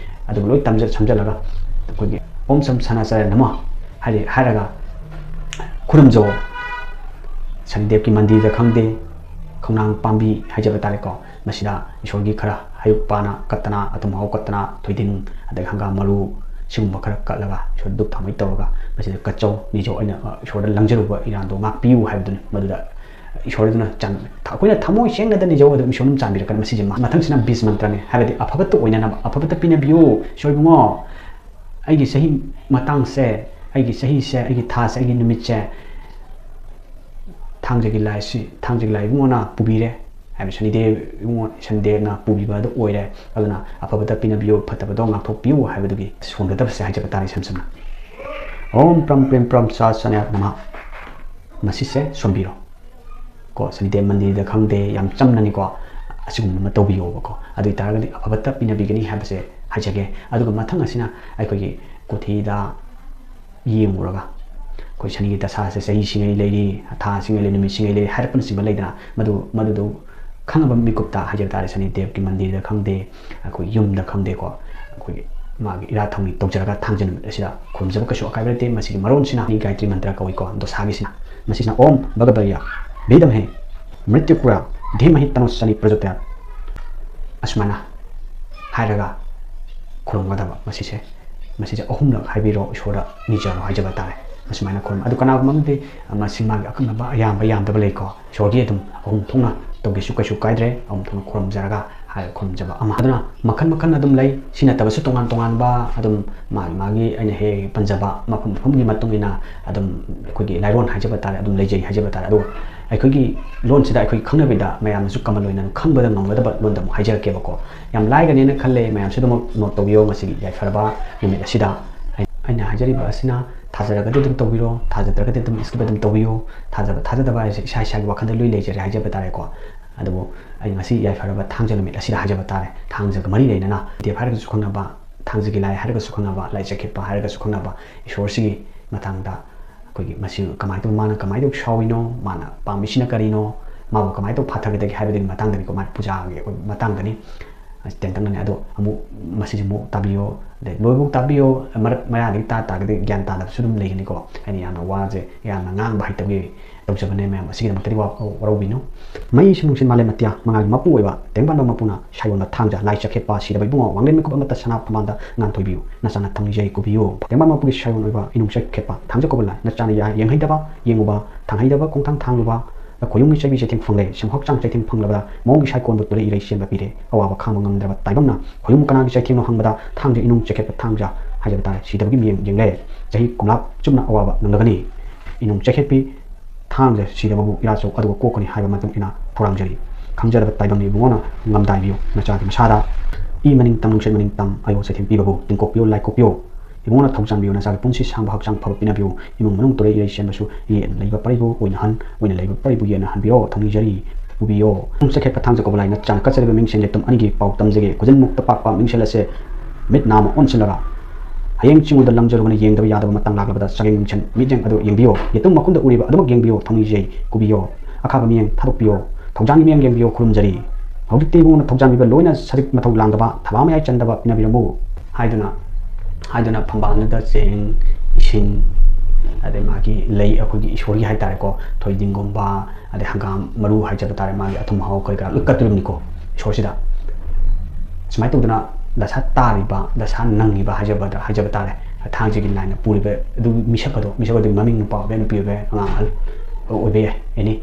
ꯑꯗꯨꯒ ꯂꯣꯏ ꯇꯝꯖ ꯁꯝꯖꯜꯂꯒ ꯑꯩꯈꯣꯏꯒꯤ "ꯑꯣꯝ ꯁꯝ ꯁꯅꯥꯆꯔꯥꯌ ꯅꯃ" ꯍꯥꯏꯔꯤ ꯍꯥꯏꯔꯒ ꯈꯨꯔꯨꯝꯖꯧ꯫ ꯁꯅꯤꯗꯦꯕꯀꯤ ꯃꯟꯗꯤꯔꯗ ꯈꯪꯗꯦ, ꯈꯣꯡꯅꯥꯡ ꯄꯥꯝꯕꯤ ꯍꯥꯏꯖꯕ ꯇꯥꯔꯦꯀꯣ, ꯃꯁꯤꯗ ꯏꯁꯣꯔꯒꯤ ꯈꯔ ꯍꯩꯔꯨꯛ ꯄꯥꯅ ꯀꯠꯇꯅ, ꯑꯊꯨꯝ ꯑꯍꯥꯎ ꯀꯠꯇꯅ, ꯊꯣꯏꯗꯤꯡ ꯑꯗꯒꯤ ꯍꯪꯒꯥꯝ ꯃꯔꯨ ꯁꯤꯒꯨꯝꯕ ꯈꯔ ꯀꯠꯂꯒ, ꯏꯁꯣꯔ ꯙꯨꯞ ꯊꯥꯎꯃꯩ ꯇꯧꯔꯒ, ꯃꯁꯤꯗ ꯀꯠꯆꯧ ꯅꯤꯖꯧ, ꯑꯩꯅ ꯏꯁꯣꯔꯗ ꯂꯪꯖꯔꯨꯕ ꯏꯔꯥꯟꯗꯣ ꯉꯥꯛꯄꯤꯌꯨ ꯍꯥꯏꯕꯗꯨꯅꯤ꯫ ꯃꯗꯨꯗ ꯏꯁꯣꯔꯗꯨꯅ ꯆꯥꯟ-, ꯑꯩꯈꯣꯏꯅ ꯊꯃꯣꯏ ꯁꯦꯡꯅꯗ ꯅꯤꯖꯧ, ꯑꯗꯨꯝ ꯏꯁꯣꯔꯅ ꯆꯥꯟꯕꯤꯔꯛꯀꯅꯤ꯫ ꯃꯁꯤꯁꯦ ꯃꯊꯪꯁꯤꯅ ꯕꯤꯖ ꯃꯟꯇ꯭ꯔꯅꯤ, ꯍꯥꯏꯕꯗꯤ ꯑꯐꯕꯇ ꯑꯣꯏꯅꯅꯕ, ꯑꯐꯕꯇ ꯄꯤꯅꯕꯤꯌꯨ ꯏꯁꯣꯔ ꯏꯕꯨꯡꯉꯣ꯫ ꯑꯩꯒꯤ ꯆꯍꯤ ꯃꯇꯥꯡꯁꯦ, ꯑꯩꯒꯤ ꯆꯍꯤꯁꯦ, ꯑꯩꯒꯤ ꯊꯥꯁꯦ, ꯑꯩꯒꯤ ꯅꯨꯃꯤꯠꯁꯦ ꯊꯥꯡꯖꯒꯤ ꯂꯥꯏꯁꯤ, ꯊꯥꯡꯖꯒꯤ ꯂꯥꯏ ꯏꯕꯨꯡꯉꯣꯅ ꯄꯨꯕꯤꯔꯦ ꯍꯥꯏꯕ, ꯁꯅꯤꯗꯦꯕ ꯏꯕꯨꯡꯉꯣ, ꯁꯅꯤꯗꯦꯕꯅ ꯄꯨꯕꯤꯕ ꯑꯗꯨ ꯑꯣꯏꯔꯦ꯫ ꯑꯗꯨꯅ ꯑꯐꯕꯇ ꯄꯤꯅꯕꯤꯌꯨ, ꯐꯠꯇꯕꯗꯣ ꯉꯥꯛꯊꯣꯛꯄꯤꯌꯨ ꯍꯥꯏꯕꯗꯨꯒꯤ ꯁꯣꯟꯒꯗꯕꯁꯦ ꯍꯥꯏꯖꯕ ꯇꯥꯔꯦ ꯏꯁꯝ ꯁꯝꯅ꯫ ꯑꯣꯝ ꯄ꯭ꯔꯝ ꯄ꯭ꯔꯤꯝ ꯄ꯭ꯔꯝ ꯁꯥ ꯁꯅ꯭ꯌꯥ ꯅꯃ꯫ ꯃꯁꯤꯁꯦ ꯁꯣꯟꯕꯤꯔꯣ꯫ ꯀꯣ, ꯁꯅꯤꯗꯦꯕ ꯃꯟꯗꯤꯔꯗ ꯈꯪꯗꯦ, ꯌꯥꯝ ꯆꯝꯅꯅꯤꯀꯣ, ꯑꯁꯤꯒꯨꯝꯕ ꯑꯃ ꯇꯧꯕꯤꯌꯣꯕꯀꯣ꯫ ꯑꯗꯨ ꯑꯣꯏꯇꯥꯔꯒꯗꯤ ꯑꯐꯕꯇ ꯄꯤꯅꯕꯤꯒꯅꯤ ꯍꯥꯏꯕꯁꯦ ꯍꯥꯏꯖꯒꯦ꯫ ꯑꯗꯨꯒ ꯃꯊꯪ ꯑꯁꯤꯅ ꯑꯩꯈꯣꯏꯒꯤ ꯀꯣꯊꯤꯗ ꯌꯦꯡꯉꯨꯔꯒ, ꯑꯩꯈꯣꯏ ꯁꯅꯤꯒꯤ ꯗꯁꯥꯁꯦ ꯆꯍꯤꯁꯤꯡꯉꯩ ꯂꯩꯔꯤ, ꯊꯥꯁꯤꯡꯉꯩ ꯂꯩꯔꯤ, ꯅꯨꯃꯤꯠꯁꯤꯡꯉꯩ ꯂꯩꯔꯤ ꯍꯥꯏꯔꯛꯄꯅꯆꯤꯡꯕ ꯂꯩꯗꯅ, ꯃꯗꯨ, ꯃꯗꯨꯗꯨ ꯈꯪꯉꯕ ꯃꯤꯀꯨꯞꯇ ꯍꯥꯏꯖꯕ ꯇꯥꯔꯦ, ꯁꯅꯤꯗꯦꯕꯀꯤ ꯃꯟꯗꯤꯔꯗ ꯈꯪꯗꯦ, ꯑꯩꯈꯣꯏ ꯌꯨꯝꯗ ꯈꯪꯗꯦꯀꯣ, ꯑꯩꯈꯣꯏꯒꯤ ꯃꯥꯒꯤ ꯏꯔꯥꯠ ꯊꯧꯅꯤ ꯇꯧꯖꯔꯒ ꯊꯥꯡꯖ ꯅꯨꯃꯤꯠ ꯑꯁꯤꯗ ꯈꯨꯔꯨꯝꯖꯕ ꯀꯩꯁꯨ ꯑꯀꯥꯏꯕ ꯂꯩꯇꯦ꯫ ꯃꯁꯤꯒꯤ ꯃꯔꯣꯟꯁꯤꯅ ꯒꯥꯌꯇ꯭ꯔꯤ ꯃꯟꯇ꯭ꯔ ꯀꯧꯏꯀꯣ, ꯗꯣꯁꯥꯒꯤꯁꯤꯅ꯫ ꯃꯁꯤꯁꯤꯅ ꯑꯣꯝ ꯚꯒꯕꯌꯥ ꯚꯤꯗꯃꯍꯦ ꯃ꯭ꯔꯤꯇ꯭ꯌꯨꯀꯨꯔꯥ ꯙꯤꯃꯍꯤ ꯇꯅꯣ ꯁꯅꯤ ꯄ꯭ꯔꯖꯣꯗꯌꯥꯠ꯫ ꯑꯁꯨꯃꯥꯏꯅ ꯍꯥꯏꯔꯒ ꯈꯨꯔꯨꯝꯒꯗꯕ꯫ ꯃꯁꯤꯁꯦ, ꯃꯁꯤꯁꯦ ꯑꯍꯨꯝꯂꯛ ꯍꯥꯏꯕꯤꯔꯣ, ꯏꯁꯣꯔꯗ ꯅꯤꯖꯔꯣ ꯍꯥꯏꯖꯕ ꯇꯥꯔꯦ꯫ ꯑꯁꯨꯃꯥꯏꯅ ꯈꯨꯔꯨꯝ꯫ ꯑꯗꯨ ꯀꯅꯥꯒꯨꯝꯕ ꯑꯃꯗꯤ, ꯑ, ꯃꯁꯤ ꯃꯥꯒꯤ ꯑꯀꯛꯅꯕ ꯑꯌꯥꯝꯕ ꯌꯥꯝꯗꯕ ꯂꯩꯀꯣ꯫ ꯏꯁꯣꯔꯒꯤ ꯑꯗꯨꯝ ꯑꯍꯨꯝ ꯊꯣꯛꯅ ꯇꯧꯒꯦꯁꯨ ꯀꯩꯁꯨ ꯀꯥꯏꯗ꯭ꯔꯦ, ꯑꯍꯨꯝ ꯊꯣꯛꯅ ꯈꯨꯔꯨꯝꯖꯔꯒ ꯍꯥꯏꯔ ꯈꯨꯔꯨꯝꯖꯕ ꯑꯃ꯫ ꯑꯗꯨꯅ ꯃꯈꯜ ꯃꯈꯜ ꯑꯗꯨꯝ ꯂꯩ꯫ ꯁꯤ ꯅꯠꯇꯕꯁꯨ ꯇꯣꯉꯥꯟ ꯇꯣꯉꯥꯟꯕ ꯑꯗꯨꯝ ꯃꯥꯒꯤ ꯃꯥꯒꯤ ꯑꯩꯅ ꯍꯦꯛ ꯍꯦꯛ ꯄꯟꯖꯕ ꯃꯐꯝ ꯃꯐꯝꯒꯤ ꯃꯇꯨꯡ ꯏꯟꯅ ꯑꯗꯨꯝ ꯑꯩꯈꯣꯏꯒꯤ ꯂꯥꯏꯔꯣꯟ ꯍꯥꯏꯖꯕ ꯇꯥꯔꯦ, ꯑꯗꯨꯝ ꯂꯩꯖꯩ ꯍꯥꯏꯖꯕ ꯇꯥꯔꯦ꯫ ꯑꯗꯣ ꯑꯩꯈꯣꯏꯒꯤ ꯂꯣꯟꯁꯤꯗ ꯑꯩꯈꯣꯏ ꯈꯪꯅꯕꯤꯗ ꯃꯌꯥꯝꯅꯁꯨ ꯀꯃꯟ ꯑꯣꯏꯅ ꯑꯗꯨꯝ ꯈꯪꯕꯗ ꯉꯝꯒꯗꯕ ꯂꯣꯟꯗ ꯑꯃꯨꯛ ꯍꯥꯏꯖꯔꯛꯀꯦꯕꯀꯣ꯫ ꯌꯥꯝ ꯂꯥꯏꯒꯅꯦꯅ ꯈꯜꯂꯦ, ꯃꯌꯥꯝꯁꯨ ꯑꯗꯨꯃꯛ ꯅꯣꯠ ꯇꯧꯕꯤꯌꯣ꯫ ꯉꯁꯤꯒꯤ ꯌꯥꯏꯐꯔꯕ ꯅꯨꯃꯤꯠ ꯑꯁꯤꯗ ꯑꯩ-, ꯑꯩꯅ ꯍꯥꯏꯖꯔꯤꯕ ꯑꯁꯤꯅ ꯊꯥꯖꯔꯒꯗꯤ ꯑꯗꯨꯝ ꯇꯧꯕꯤꯔꯣ, ꯊꯥꯖꯗ꯭ꯔꯒꯗꯤ ꯑꯗꯨꯝ skip ꯑꯗꯨꯝ ꯇꯧꯕꯤꯌꯨ꯫ ꯊꯥꯖꯕ ꯊꯥꯖꯗꯕ ꯍꯥꯏꯁꯦ ꯏꯁꯥ ꯏꯁꯥꯒꯤ ꯋꯥꯈꯜꯗ ꯂꯣꯏ ꯂꯩꯖꯔꯦ ꯍꯥꯏꯖꯕ ꯇꯥꯔꯦꯀꯣ꯫ ꯑꯗꯨꯕꯨ ꯑꯩ ꯉꯁꯤ ꯌꯥꯏꯐꯔꯕ ꯊꯥꯡꯖ ꯅꯨꯃꯤꯠ ꯑꯁꯤꯗ ꯍꯥꯏꯖꯕ ꯇꯥꯔꯦ, ꯊꯥꯡꯖꯒ ꯃꯔꯤ ꯂꯩꯅꯅ ꯗꯦꯕ ꯍꯥꯏꯔꯒꯁꯨ ꯈꯪꯅꯕ, ꯊꯥꯡꯖꯒꯤ ꯂꯥꯏ ꯍꯥꯏꯔꯒꯁꯨ ꯈꯪꯅꯕ, ꯂꯥꯏ ꯆꯠꯈꯤꯕ ꯍꯥꯏꯔꯒꯁꯨ ꯈꯪꯅꯕ, ꯏꯁꯣꯔꯁꯤꯒꯤ ꯃꯇꯥꯡꯗ ꯑꯩꯈꯣꯏꯒꯤ ꯃꯁꯤ ꯀꯃꯥꯏꯅ ꯇꯧ-, ꯃꯥꯅ ꯀꯃꯥꯏꯅ ꯇꯧ ꯁꯥꯎꯔꯤꯅꯣ, ꯃꯥꯅ ꯄꯥꯝꯃꯤꯁꯤꯅ ꯀꯔꯤꯅꯣ, ꯃꯥꯕꯨ ꯀꯃꯥꯏꯅ ꯇꯧ ꯐꯥꯊꯒꯗꯒꯦ ꯍꯥꯏꯕꯗꯨꯒꯤ ꯃꯇꯥꯡꯗꯅꯤꯀꯣ, ꯃꯥꯒꯤ ꯄꯨꯖꯥꯒꯤ ꯑꯣꯏꯕ ꯃꯇꯥꯡꯗꯅꯤ꯫ ꯑꯁꯤ ꯇꯦꯟꯇꯛꯅꯅꯤ꯫ ꯑꯗꯣ ꯑꯃꯨꯛ ꯃꯁꯤꯁꯦ ꯑꯃꯨꯛ ꯇꯥꯕꯤꯌꯣ꯫ ꯑꯗꯩ ꯂꯣꯏꯕꯨꯛ ꯇꯥꯕꯤꯌꯣ꯫ ꯃꯔꯛ ꯃꯌꯥꯗꯒꯤ ꯇꯥ ꯇꯥꯔꯒꯗꯤ ꯒ꯭ꯌꯥꯟ ꯇꯥꯗꯕꯁꯨ ꯑꯗꯨꯝ ꯂꯩꯒꯅꯤꯀꯣ꯫ ꯑꯩꯅ ꯌꯥꯝꯅ ꯋꯥꯁꯦ ꯌꯥꯝꯅ ꯉꯥꯡꯕ ꯍꯩꯇꯕꯒꯤ ꯇꯧꯖꯕꯅꯦ ꯃꯌꯥꯝ꯫ ꯑꯁꯤꯒꯤꯗꯃꯛꯇꯗꯤ ꯋꯥ-, ꯋꯥꯔꯧꯕꯤꯅꯨ꯫ ꯃꯩ ꯏꯁꯤꯡ ꯅꯨꯡꯁꯤꯠ ꯃꯥꯂꯦꯝ ꯑꯇꯤꯌꯥ ꯃꯉꯥꯒꯤ ꯃꯄꯨ ꯑꯣꯏꯕ ꯇꯦꯡꯕꯥꯟꯕ ꯃꯄꯨꯅ ꯁꯥꯏꯑꯣꯟꯕ ꯊꯥꯡꯖ ꯂꯥꯏ ꯆꯠꯈꯦꯠꯄ ꯁꯤꯗꯕ ꯏꯕꯨꯡꯉꯣ ꯋꯥꯡꯂꯦꯟ ꯃꯤꯀꯨꯞ ꯑꯃꯠꯇ ꯁꯅꯥ ꯐꯝꯕꯥꯜꯗ ꯉꯥꯟꯊꯣꯏꯕꯤꯌꯨ꯫ ꯅꯆꯥꯅ ꯊꯧꯅꯤꯖꯩ ꯀꯨꯕꯤꯌꯨ꯫ ꯇꯦꯡꯕꯥꯟꯕ ꯃꯄꯨꯒꯤ ꯁꯥꯏꯑꯣꯟ ꯑꯣꯏꯕ ꯏꯅꯨꯡ ꯆꯠꯈꯦꯠꯄ ꯊꯥꯡꯖ ꯀꯧꯕ ꯂꯥꯏ ꯅꯆꯥꯅ ꯌꯥ-, ꯌꯦꯡꯍꯩꯗꯕ ꯌꯦꯡꯉꯨꯕ, ꯊꯥꯡꯍꯩꯗꯕ ꯈꯣꯡꯊꯥꯡ ꯊꯥꯡꯂꯨꯕ, ꯈꯣꯌꯨꯝꯒꯤ ꯆꯩꯕꯤ ꯆꯩꯊꯦꯡ ꯐꯪꯂꯦ꯫ ꯁꯦꯝꯍꯥꯛꯆꯥꯡ ꯆꯩꯊꯦꯡ ꯐꯪꯂꯕꯗ ꯃꯑꯣꯡꯒꯤ ꯁꯥꯏꯀꯣꯟꯕꯨ ꯇꯨꯔꯦ ꯏꯔꯩ ꯆꯦꯟꯕ ꯄꯤꯔꯦ꯫ ꯑꯋꯥꯕ ꯈꯥꯡꯕ ꯉꯝꯗ꯭ꯔꯕ ꯇꯥꯏꯕꯪꯅ ꯈꯣꯌꯨꯝ ꯀꯅꯥꯒꯤ ꯆꯩꯊꯦꯡꯅꯣ ꯍꯪꯕꯗ ꯊꯥꯡꯖ ꯏꯅꯨꯡ ꯆꯩꯈꯦꯠꯄ ꯊꯥꯡꯖ ꯍꯥꯏꯖꯕ ꯇꯥꯔꯦ꯫ ꯁꯤꯗꯕꯒꯤ ꯃꯤꯌꯦꯡ ꯌꯦꯡꯂꯦ꯫ ꯆꯍꯤ ꯀꯨꯝꯂꯥꯞ ꯆꯨꯞꯅ ꯑꯋꯥꯕ ꯅꯪꯂꯒꯅꯤ꯫ ꯏꯅꯨꯡ ꯆꯩꯈꯦꯠꯄꯤ ꯊꯥꯡꯖ ꯁꯤꯗꯕꯕꯨ ꯏꯔꯥꯠꯆꯧ ꯑꯗꯨꯒ ꯀꯣꯛꯀꯅꯤ ꯍꯥꯏꯕ ꯃꯇꯨꯡ ꯏꯟꯅ ꯊꯧꯔꯥꯡꯖꯔꯤ꯫ ꯈꯪꯖꯔꯕ ꯇꯥꯏꯕꯪꯅ ꯏꯕꯨꯡꯉꯣꯅ ꯉꯝꯗꯥꯏꯕꯤꯌꯨ꯫ ꯅꯆꯥꯒꯤ ꯃꯁꯥꯗ ꯏ ꯃꯅꯤꯡ ꯇꯝ ꯅꯨꯡꯁꯤꯠ ꯃꯅꯤꯡ ꯇꯝ ꯑꯌꯣ ꯆꯩꯊꯦꯡ ꯄꯤꯕꯕꯨ ꯇꯤꯡꯀꯣꯛꯄꯤꯌꯨ ꯂꯥꯏꯀꯣꯛꯄꯤꯌꯨ꯫ ꯏꯕꯨꯡꯉꯣꯅ ꯊꯧꯖꯥꯟꯕꯤꯌꯨ꯫ ꯅꯆꯥꯒꯤ ꯄꯨꯟꯁꯤ ꯁꯥꯡꯕ ꯍꯛꯆꯥꯡ ꯐꯕ ꯄꯤꯅꯕꯤꯌꯨ꯫ ꯏꯃꯨꯡ ꯃꯅꯨꯡ ꯇꯨꯔꯩ ꯏꯔꯩ ꯆꯦꯟꯕꯁꯨ ꯌꯦꯠꯅ ꯂꯩꯕ ꯄꯔꯤꯕꯨ ꯑꯣꯏꯅꯍꯟ, ꯑꯣꯏꯅ ꯂꯩꯕ ꯄꯔꯤꯕꯨ ꯌꯦꯠꯅꯍꯟꯕꯤꯔꯣ꯫ ꯊꯧꯅꯤꯖꯔꯤ ꯄꯨꯕꯤꯌꯣ꯫ ꯏꯅꯨꯡ ꯆꯩꯈꯦꯠꯄ ꯊꯥꯡꯖ ꯀꯧꯕ ꯂꯥꯏ ꯅꯆꯥꯅ ꯀꯠꯆꯔꯤꯕ ꯃꯤꯡꯁꯦꯟ ꯌꯦꯇꯨꯝ ꯑꯅꯤꯒꯤ ꯄꯥꯎ ꯇꯝꯖꯒꯦ꯫ ꯈꯨꯖꯤꯟ ꯃꯨꯛꯇ ꯄꯥꯛꯄ ꯃꯤꯡꯁꯦꯜ ꯑꯁꯦ ꯃꯤꯠ ꯅꯥ ꯑꯃ ꯑꯣꯟꯁꯤꯜꯂꯒ ꯍꯌꯦꯡ ꯆꯤꯡꯉꯨꯗ ꯂꯪꯖꯔꯨꯕꯅ ꯌꯦꯡꯗꯕ ꯌꯥꯗꯕ ꯃꯇꯥꯡ ꯂꯥꯛꯂꯕꯗ ꯆꯒꯦꯡ ꯃꯤꯡꯁꯦꯟ ꯃꯤꯠꯌꯦꯡ ꯑꯗꯨ ꯌꯦꯡꯕꯤꯌꯣ꯫ ꯌꯦꯇꯨꯝ ꯃꯈꯨꯟꯗ ꯎꯔꯤꯕ ꯑꯗꯨꯃꯛ ꯌꯦꯡꯕꯤꯌꯣ꯫ ꯊꯧꯅꯤꯖꯩ ꯀꯨꯕꯤꯌꯣ꯫ ꯑꯈꯥꯕ ꯃꯤꯠꯌꯦꯡ ꯊꯥꯗꯣꯛꯄꯤꯌꯣ꯫ ꯊꯧꯖꯥꯟꯒꯤ ꯃꯤꯠꯌꯦꯡ ꯌꯦꯡꯕꯤꯌꯣ꯫ ꯈꯨꯔꯨꯝꯖꯔꯤ꯫ ꯍꯧꯖꯤꯛꯇꯤ ꯏꯕꯨꯡꯅ ꯊꯧꯖꯥꯟꯕꯤꯕ ꯂꯣꯏꯅ ꯁꯖꯤꯛ ꯃꯊꯧ ꯂꯥꯡꯗꯕ ꯊꯕꯥ ꯃꯌꯥꯏ ꯆꯟꯗꯕ ꯄꯤꯅꯕꯤꯔꯝꯃꯨ ꯍꯥꯏꯗꯨꯅ, ꯍꯥꯏꯗꯨꯅ ꯐꯝꯕꯥꯜꯗꯨꯗ ꯆꯦꯡ, ꯏꯁꯤꯡ, ꯑꯗꯩ ꯃꯥꯒꯤ ꯂꯩ, ꯑꯩꯈꯣꯏꯒꯤ ꯏꯁꯣꯔꯒꯤ ꯍꯥꯏꯇꯥꯔꯦꯀꯣ, ꯊꯣꯏꯗꯤꯡꯒꯨꯝꯕ, ꯑꯗꯩ ꯍꯪꯒꯥꯝ ꯃꯔꯨ ꯍꯥꯏꯖꯕ ꯇꯥꯔꯦ, ꯃꯥꯒꯤ ꯑꯊꯨꯝ ꯑꯍꯥꯎ ꯀꯔꯤ ꯀꯔꯥ ꯂꯣꯏ ꯀꯠꯇꯣꯔꯤꯕꯅꯤꯀꯣ ꯏꯁꯣꯔꯁꯤꯗ꯫ ꯁꯨꯃꯥꯏꯅ ꯇꯧꯗꯅ ꯗꯁꯥ ꯇꯥꯔꯤꯕ, ꯗꯁꯥ ꯅꯪꯉꯤꯕ ꯍꯥꯏꯖꯕꯗ, ꯍꯥꯏꯖꯕ ꯇꯥꯔꯦ, ꯊꯥꯡꯖꯒꯤ ꯂꯥꯏꯅ ꯄꯨꯔꯤꯕ ꯑꯗꯨ ꯃꯤꯁꯛ ꯑꯗꯣ, ꯃꯤꯁꯛ ꯑꯗꯨꯒꯤ ꯃꯃꯤꯡ ꯅꯨꯄꯥ ꯑꯣꯏꯕ ꯅꯨꯄꯤ ꯑꯣꯏꯕ ꯑꯉꯥꯡ ꯑꯍꯜ ꯑꯣꯏꯕ ꯌꯥꯏ, ꯑꯦꯅꯤ,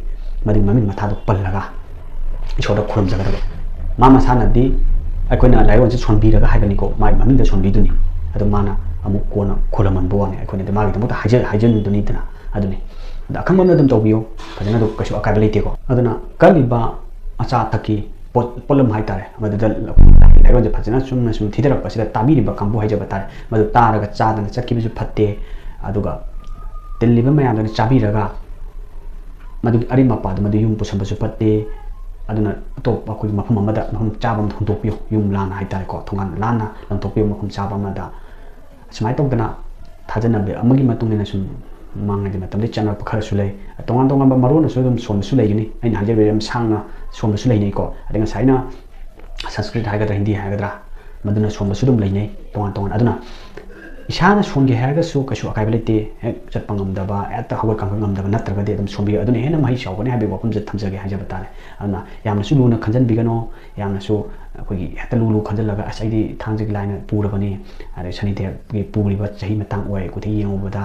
ꯃꯗꯨꯒꯤ ꯃꯃꯤꯡ ꯃꯊꯥꯗꯣ ꯄꯜꯂꯒ ꯏꯁꯣꯔꯗ ꯈꯨꯔꯨꯝꯖꯒꯗꯕ꯫ ꯃꯥ ꯃꯁꯥꯅꯗꯤ ꯑꯩꯈꯣꯏꯅ ꯂꯥꯏꯑꯣꯟꯁꯦ ꯁꯣꯟꯕꯤꯔꯒ ꯍꯥꯏꯕꯅꯤꯀꯣ, ꯃꯥꯒꯤ ꯃꯃꯤꯡꯗ ꯁꯣꯟꯕꯤꯗꯨꯅꯤ꯫ ꯑꯗꯣ ꯃꯥꯅ ꯑꯃꯨꯛ ꯀꯣꯟꯅ ꯈꯨꯔꯨꯝꯍꯟꯕ ꯋꯥꯅꯤ, ꯑꯩꯈꯣꯏꯅꯗꯤ ꯃꯥꯒꯤꯗꯃꯛꯇ ꯍꯥꯏꯖ-, ꯍꯥꯏꯖꯟꯗꯨꯅꯤꯗꯅ꯫ ꯑꯗꯨꯅꯤ꯫ ꯑꯗ ꯑꯈꯪꯕ ꯑꯃꯅ ꯑꯗꯨꯝ ꯇꯧꯕꯤꯌꯨ, ꯐꯖꯅ ꯑꯗꯨꯝ ꯀꯩꯁꯨ ꯑꯀꯥꯏꯕ ꯂꯩꯇꯦꯀꯣ꯫ ꯑꯗꯨꯅ ꯀꯜꯂꯤꯕ ꯑꯆꯥ ꯑꯊꯛꯀꯤ ꯄꯣꯠ, ꯄꯣꯠꯂꯝ ꯍꯥꯏꯇꯥꯔꯦ, ꯃꯗꯨꯗ ꯂꯥꯏꯑꯣꯟꯁꯦ ꯐꯖꯅ ꯆꯨꯝꯅ ꯁꯨꯝ ꯊꯤꯊꯔꯛꯄꯁꯤꯗ ꯇꯥꯕꯤꯔꯤꯕ ꯀꯥꯡꯕꯨ ꯍꯥꯏꯖꯕ ꯇꯥꯔꯦ, ꯃꯗꯨ ꯇꯥꯔꯒ ꯆꯥꯗꯅ ꯆꯠꯈꯤꯕꯁꯨ ꯐꯠꯇꯦ꯫ ꯑꯗꯨꯒ ꯇꯤꯜꯂꯤꯕ ꯃꯌꯥꯝꯗꯨꯅ ꯆꯥꯕꯤꯔꯒ ꯃꯗꯨꯒꯤ ꯑꯔꯦꯝ ꯑꯄꯥꯗꯨ ꯃꯗꯨ ꯌꯨꯝ ꯄꯨꯁꯟꯕꯁꯨ ꯐꯠꯇꯦ꯫ ꯑꯗꯨꯅ ꯑꯇꯣꯞꯄ ꯑꯩꯈꯣꯏꯒꯤ ꯃꯐꯝ ꯑꯃꯗ, ꯃꯐꯝ ꯆꯥꯕ ꯑꯃꯗ ꯍꯨꯟꯗꯣꯛꯄꯤꯌꯨ꯫ ꯌꯨꯝ ꯂꯥꯟꯅ ꯍꯥꯏꯇꯥꯔꯦꯀꯣ, ꯊꯣꯡꯒꯥꯟ ꯂꯥꯟꯅ ꯂꯪꯊꯣꯛꯄꯤꯌꯨ ꯃꯐꯝ ꯆꯥꯕ ꯑꯃꯗ꯫ ꯑꯁꯨꯃꯥꯏꯅ ꯇꯧꯗꯅ ꯊꯥꯖꯅꯕꯤ ꯑꯃꯒꯤ ꯃꯇꯨꯡ ꯏꯟꯅ ꯁꯨꯝ ꯃꯃꯥꯡꯉꯩꯒꯤ ꯃꯇꯝꯗ ꯆꯠꯅꯔꯛꯄ ꯈꯔꯁꯨ ꯂꯩ꯫ ꯇꯣꯉꯥꯟ ꯇꯣꯉꯥꯟꯕ ꯃꯔꯣꯟꯅꯁꯨ ꯑꯗꯨꯝ ꯁꯣꯟꯕꯁꯨ ꯂꯩꯒꯅꯤ꯫ ꯑꯩꯅ ꯍꯥꯏꯖꯔꯤꯕ ꯌꯥꯝ ꯁꯥꯡꯅ ꯁꯣꯟꯕꯁꯨ ꯂꯩꯅꯩꯀꯣ꯫ ꯑꯗꯩ ꯉꯁꯥꯏꯅ ꯁꯪꯁꯀ꯭ꯔꯤꯠ ꯍꯥꯏꯒꯗ꯭ꯔꯥ, ꯍꯤꯟꯗꯤ ꯍꯥꯏꯒꯗ꯭ꯔꯥ, ꯃꯗꯨꯅ ꯁꯣꯟꯕꯁꯨ ꯑꯗꯨꯝ ꯂꯩꯅꯩ ꯇꯣꯉꯥꯟ ꯇꯣꯉꯥꯟ꯫ ꯑꯗꯨꯅ ꯏꯁꯥꯅ ꯁꯣꯟꯒꯦ ꯍꯥꯏꯔꯒꯁꯨ ꯀꯩꯁꯨ ꯑꯀꯥꯏꯕ ꯂꯩꯇꯦ꯫ ꯍꯦꯛ ꯆꯠꯄ ꯉꯝꯗꯕ, ꯍꯦꯛꯇ ꯍꯧꯒꯠ ꯀꯥꯡꯈꯠ ꯉꯝꯗꯕ ꯅꯠꯇ꯭ꯔꯒꯗꯤ ꯑꯗꯨꯝ ꯁꯣꯟꯕꯤꯌꯨ꯫ ꯑꯗꯨꯅ ꯍꯦꯟꯅ ꯃꯍꯩ ꯆꯥꯎꯒꯅꯤ ꯍꯥꯏꯕꯒꯤ ꯋꯥꯐꯝꯁꯦ ꯊꯝꯖꯒꯦ ꯍꯥꯏꯖꯕ ꯇꯥꯔꯦ꯫ ꯑꯗꯨꯅ ꯌꯥꯝꯅꯁꯨ ꯂꯨꯅ ꯈꯟꯖꯟꯕꯤꯒꯅꯣ꯫ ꯌꯥꯝꯅꯁꯨ ꯑꯩꯈꯣꯏꯒꯤ ꯍꯦꯛꯇ ꯂꯨ ꯂꯨ ꯈꯟꯖꯜꯂꯒ "ꯑꯁ, ꯑꯩꯗꯤ ꯊꯥꯡꯖꯒꯤ ꯂꯥꯏꯅ ꯄꯨꯔꯕꯅꯤ, ꯑꯗꯩ ꯁꯅꯤꯗꯦꯕꯒꯤ ꯄꯨꯔꯤꯕ ꯆꯍꯤ ꯃꯇꯥꯡ ꯑꯣꯏ, ꯀꯨꯊꯤ ꯌꯦꯡꯉꯨꯕꯗ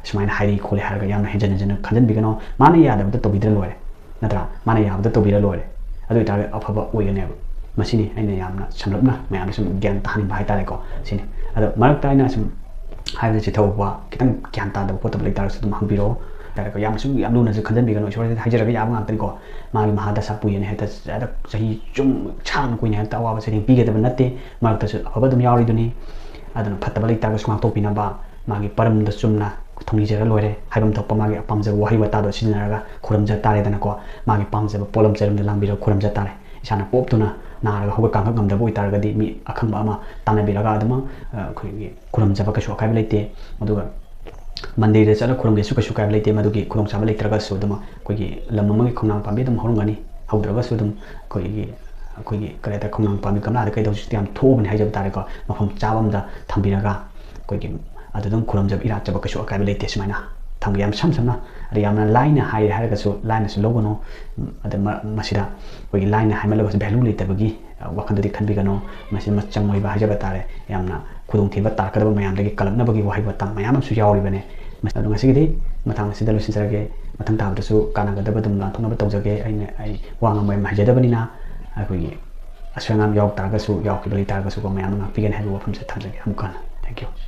ꯁꯨꯃꯥꯏꯅ ꯍꯥꯏꯔꯤ ꯈꯣꯠꯂꯤ" ꯍꯥꯏꯔꯒ ꯌꯥꯝꯅ ꯍꯦꯟꯖꯟ ꯍꯦꯟꯖꯟꯅ ꯈꯟꯖꯟꯕꯤꯒꯅꯣ꯫ ꯃꯥꯅ ꯌꯥꯗꯕꯗ ꯇꯧꯕꯤꯗ꯭ꯔ ꯂꯣꯏꯔꯦ, ꯅꯠꯇ꯭ꯔꯥ? ꯃꯥꯅ ꯌꯥꯕꯗ ꯇꯧꯕꯤꯔ ꯂꯣꯏꯔꯦ꯫ ꯑꯗꯨ ꯑꯣꯏꯇꯥꯔꯒꯗꯤ ꯑꯐꯕ ꯑꯣꯏꯒꯅꯦꯕ꯫ ꯃꯁꯤꯅꯤ ꯑꯩꯅ ꯌꯥꯝꯅ ꯁꯝꯂꯞꯅ ꯃꯌꯥꯝꯗ ꯁꯨꯝ ꯒ꯭ꯌꯥꯟ ꯇꯥꯍꯟꯅꯤꯡꯕ ꯍꯥꯏꯇꯥꯔꯦꯀꯣ꯫ ꯁꯤꯅꯤ꯫ ꯑꯗꯣ ꯃꯔꯛꯇ ꯑꯩꯅ ꯁꯨꯝ ꯍꯥꯏꯕꯗ ꯆꯤꯊꯍꯧꯕ, ꯈꯤꯇꯪ ꯒ꯭ꯌꯥꯟ ꯇꯥꯗꯕ ꯈꯣꯠꯇꯕ ꯂꯩꯇꯥꯔꯒꯁꯨ ꯑꯗꯨꯝ ꯍꯪꯕꯤꯔꯛꯑꯣ ꯍꯥꯏꯇꯥꯔꯦꯀꯣ꯫ ꯌꯥꯝꯅꯁꯨ, ꯌꯥꯝ ꯂꯨꯅꯁꯨ ꯈꯟꯖꯟꯕꯤꯒꯅꯨ꯫ ꯏꯁꯣꯔꯁꯤꯗ ꯍꯥꯏꯖꯔꯒ ꯌꯥꯕ ꯉꯥꯛꯇꯅꯤꯀꯣ꯫ ꯃꯥꯒꯤ ꯃꯍꯥꯗꯁꯥ ꯄꯨꯏꯅ ꯍꯦꯛꯇ, ꯍꯦꯛꯇ ꯆꯍꯤ ꯆꯨꯝ ꯁꯥꯡꯅ ꯀꯨꯏꯅ ꯍꯦꯛꯇ ꯑꯋꯥꯕ ꯆꯩꯊꯦꯡ ꯄꯤꯒꯗꯕ ꯅꯠꯇꯦ꯫ ꯃꯔꯛꯇꯁꯨ ꯑꯐꯕ ꯑꯗꯨꯝ ꯌꯥꯎꯔꯤꯗꯨꯅꯤ꯫ ꯑꯗꯨꯅ ꯐꯠꯇꯕ ꯂꯩꯇꯥꯔꯒꯁꯨ ꯉꯥꯛꯊꯣꯛꯄꯤꯅꯕ, ꯃꯥꯒꯤ ꯄꯔꯝꯗ ꯆꯨꯝꯅ ꯊꯧꯅꯤꯖꯔ ꯂꯣꯏꯔꯦ꯫ ꯍꯥꯏꯐꯝ ꯊꯣꯛꯄ ꯃꯥꯒꯤ ꯄꯥꯝꯖꯕ ꯋꯥꯍꯩ ꯋꯥꯇꯥꯗꯣ ꯁꯤꯖꯤꯟꯅꯔꯒ ꯈꯨꯔꯨꯝꯖ ꯇꯥꯔꯦꯗꯅꯀꯣ꯫ ꯃꯥꯒꯤ ꯄꯥꯝꯖꯕ ꯄꯣꯠꯂꯝ ꯆꯩꯔꯝꯗ ꯂꯥꯡꯕꯤꯔꯒ ꯈꯨꯔꯨꯝꯖ ꯇꯥꯔꯦ꯫ ꯏꯁꯥꯅ ꯄꯣꯞꯇꯨꯅ ꯅꯥꯔꯒ ꯍꯧꯒꯠ ꯀꯥꯡꯈꯠ ꯉꯝꯗꯕ ꯑꯣꯏꯇꯥꯔꯒꯗꯤ ꯃꯤ ꯑꯈꯪꯕ ꯑꯃ ꯇꯥꯟꯅꯕꯤꯔꯒ ꯑꯗꯨꯃꯛ, ꯑ, ꯑꯩꯈꯣꯏꯒꯤ ꯈꯨꯔꯨꯝꯖꯕ ꯀꯩꯁꯨ ꯑꯀꯥꯏꯕ ꯂꯩꯇꯦ꯫ ꯑꯗꯨꯒ ꯃꯟꯗꯤꯔꯗ ꯆꯠꯂ ꯈꯨꯔꯨꯝꯒꯦꯁꯨ ꯀꯩꯁꯨ ꯀꯥꯏꯕ ꯂꯩꯇꯦ꯫ ꯃꯗꯨꯒꯤ ꯈꯨꯗꯣꯡꯆꯥꯕ ꯂꯩꯇ꯭ꯔꯒꯁꯨ ꯑꯗꯨꯝ ꯑꯩꯈꯣꯏꯒꯤ ꯂꯝ ꯑꯃꯒꯤ ꯈꯣꯡꯅꯥꯡ ꯄꯥꯝꯕꯤ ꯑꯗꯨꯝ ꯍꯧꯔꯝꯒꯅꯤ꯫ ꯍꯧꯗ꯭ꯔꯒꯁꯨ ꯑꯗꯨꯝ ꯑꯩꯈꯣꯏꯒꯤ, ꯑꯩꯈꯣꯏꯒꯤ ꯀꯔꯤ ꯍꯥꯏꯇꯥꯔꯦ, ꯈꯣꯡꯅꯥꯡ ꯄꯥꯝꯕꯤ ꯒꯝꯂꯥꯗ ꯀꯩꯗ ꯍꯧꯖꯤꯛꯇꯤ ꯌꯥꯝ ꯊꯣꯛꯑꯕꯅꯤ ꯍꯥꯏꯖꯕ ꯇꯥꯔꯦꯀꯣ꯫ ꯃꯐꯝ ꯆꯥꯕ ꯑꯃꯗ ꯊꯝꯕꯤꯔꯒ ꯑꯩꯈꯣꯏꯒꯤ ꯑꯗꯨ ꯑꯗꯨꯝ ꯈꯨꯔꯨꯝꯖꯕ, ꯏꯔꯥꯠꯆꯕ ꯀꯩꯁꯨ ꯑꯀꯥꯏꯕ ꯂꯩꯇꯦ꯫ ꯁꯨꯃꯥꯏꯅ ꯊꯝꯒꯦ ꯌꯥꯝ ꯁꯝ ꯁꯝꯅ꯫ ꯑꯗ ꯌꯥꯝꯅ ꯂꯥꯏꯅ ꯍꯥꯏꯔꯦ ꯍꯥꯏꯔꯒꯁꯨ ꯂꯥꯏꯅꯁꯨ ꯂꯧꯒꯅꯨ꯫ ꯑꯗ ꯃ-, ꯃꯁꯤꯗ ꯑꯩꯈꯣꯏꯒꯤ ꯂꯥꯏꯅ ꯍꯥꯏꯃꯜꯂꯒꯁꯨ value ꯂꯩꯇꯕꯒꯤ, ꯑ, ꯋꯥꯈꯜꯗꯗꯤ ꯈꯟꯕꯤꯒꯅꯨ꯫ ꯃꯁꯤ ꯃꯆꯪ ꯑꯣꯏꯕ ꯍꯥꯏꯖꯕ ꯇꯥꯔꯦ꯫ ꯌꯥꯝꯅ ꯈꯨꯗꯣꯡꯊꯤꯕ ꯇꯥꯔꯛꯀꯗꯕ ꯃꯌꯥꯝꯗꯒꯤ ꯀꯜꯂꯛꯅꯕꯒꯤ ꯋꯥꯍꯩ ꯋꯥꯇꯥ ꯃꯌꯥꯝ ꯑꯃꯁꯨ ꯌꯥꯎꯔꯤꯕꯅꯦ꯫ ꯃꯁꯤ-, ꯑꯗꯣ ꯉꯁꯤꯒꯤꯗꯤ ꯃꯇꯥꯡ ꯑꯁꯤꯗ ꯂꯣꯏꯁꯤꯟꯖꯔꯒꯦ꯫ ꯃꯊꯪ ꯇꯥꯕꯗꯁꯨ ꯀꯥꯟꯅꯒꯗꯕ ꯑꯗꯨꯝ ꯂꯥꯟꯊꯣꯛꯅꯕ ꯇꯧꯖꯒꯦ꯫ ꯑꯩꯅ, ꯑꯩ ꯋꯥ ꯉꯥꯡꯕ ꯌꯥꯝ ꯍꯩꯖꯗꯕꯅꯤꯅ ꯑꯩꯈꯣꯏꯒꯤ ꯑꯁꯣꯏ ꯑꯉꯥꯝ ꯌꯥꯎ ꯇꯥꯔꯒꯁꯨ, ꯌꯥꯎꯈꯤꯕ ꯂꯩ ꯇꯥꯔꯒꯁꯨꯀꯣ, ꯃꯌꯥꯝꯅ ꯉꯥꯛꯄꯤꯒꯅꯤ ꯍꯥꯏꯕ ꯋꯥꯐꯝꯁꯦ ꯊꯝꯖꯒꯦ꯫ ꯑꯃꯨꯛꯀ ꯍꯟꯅ thank you꯫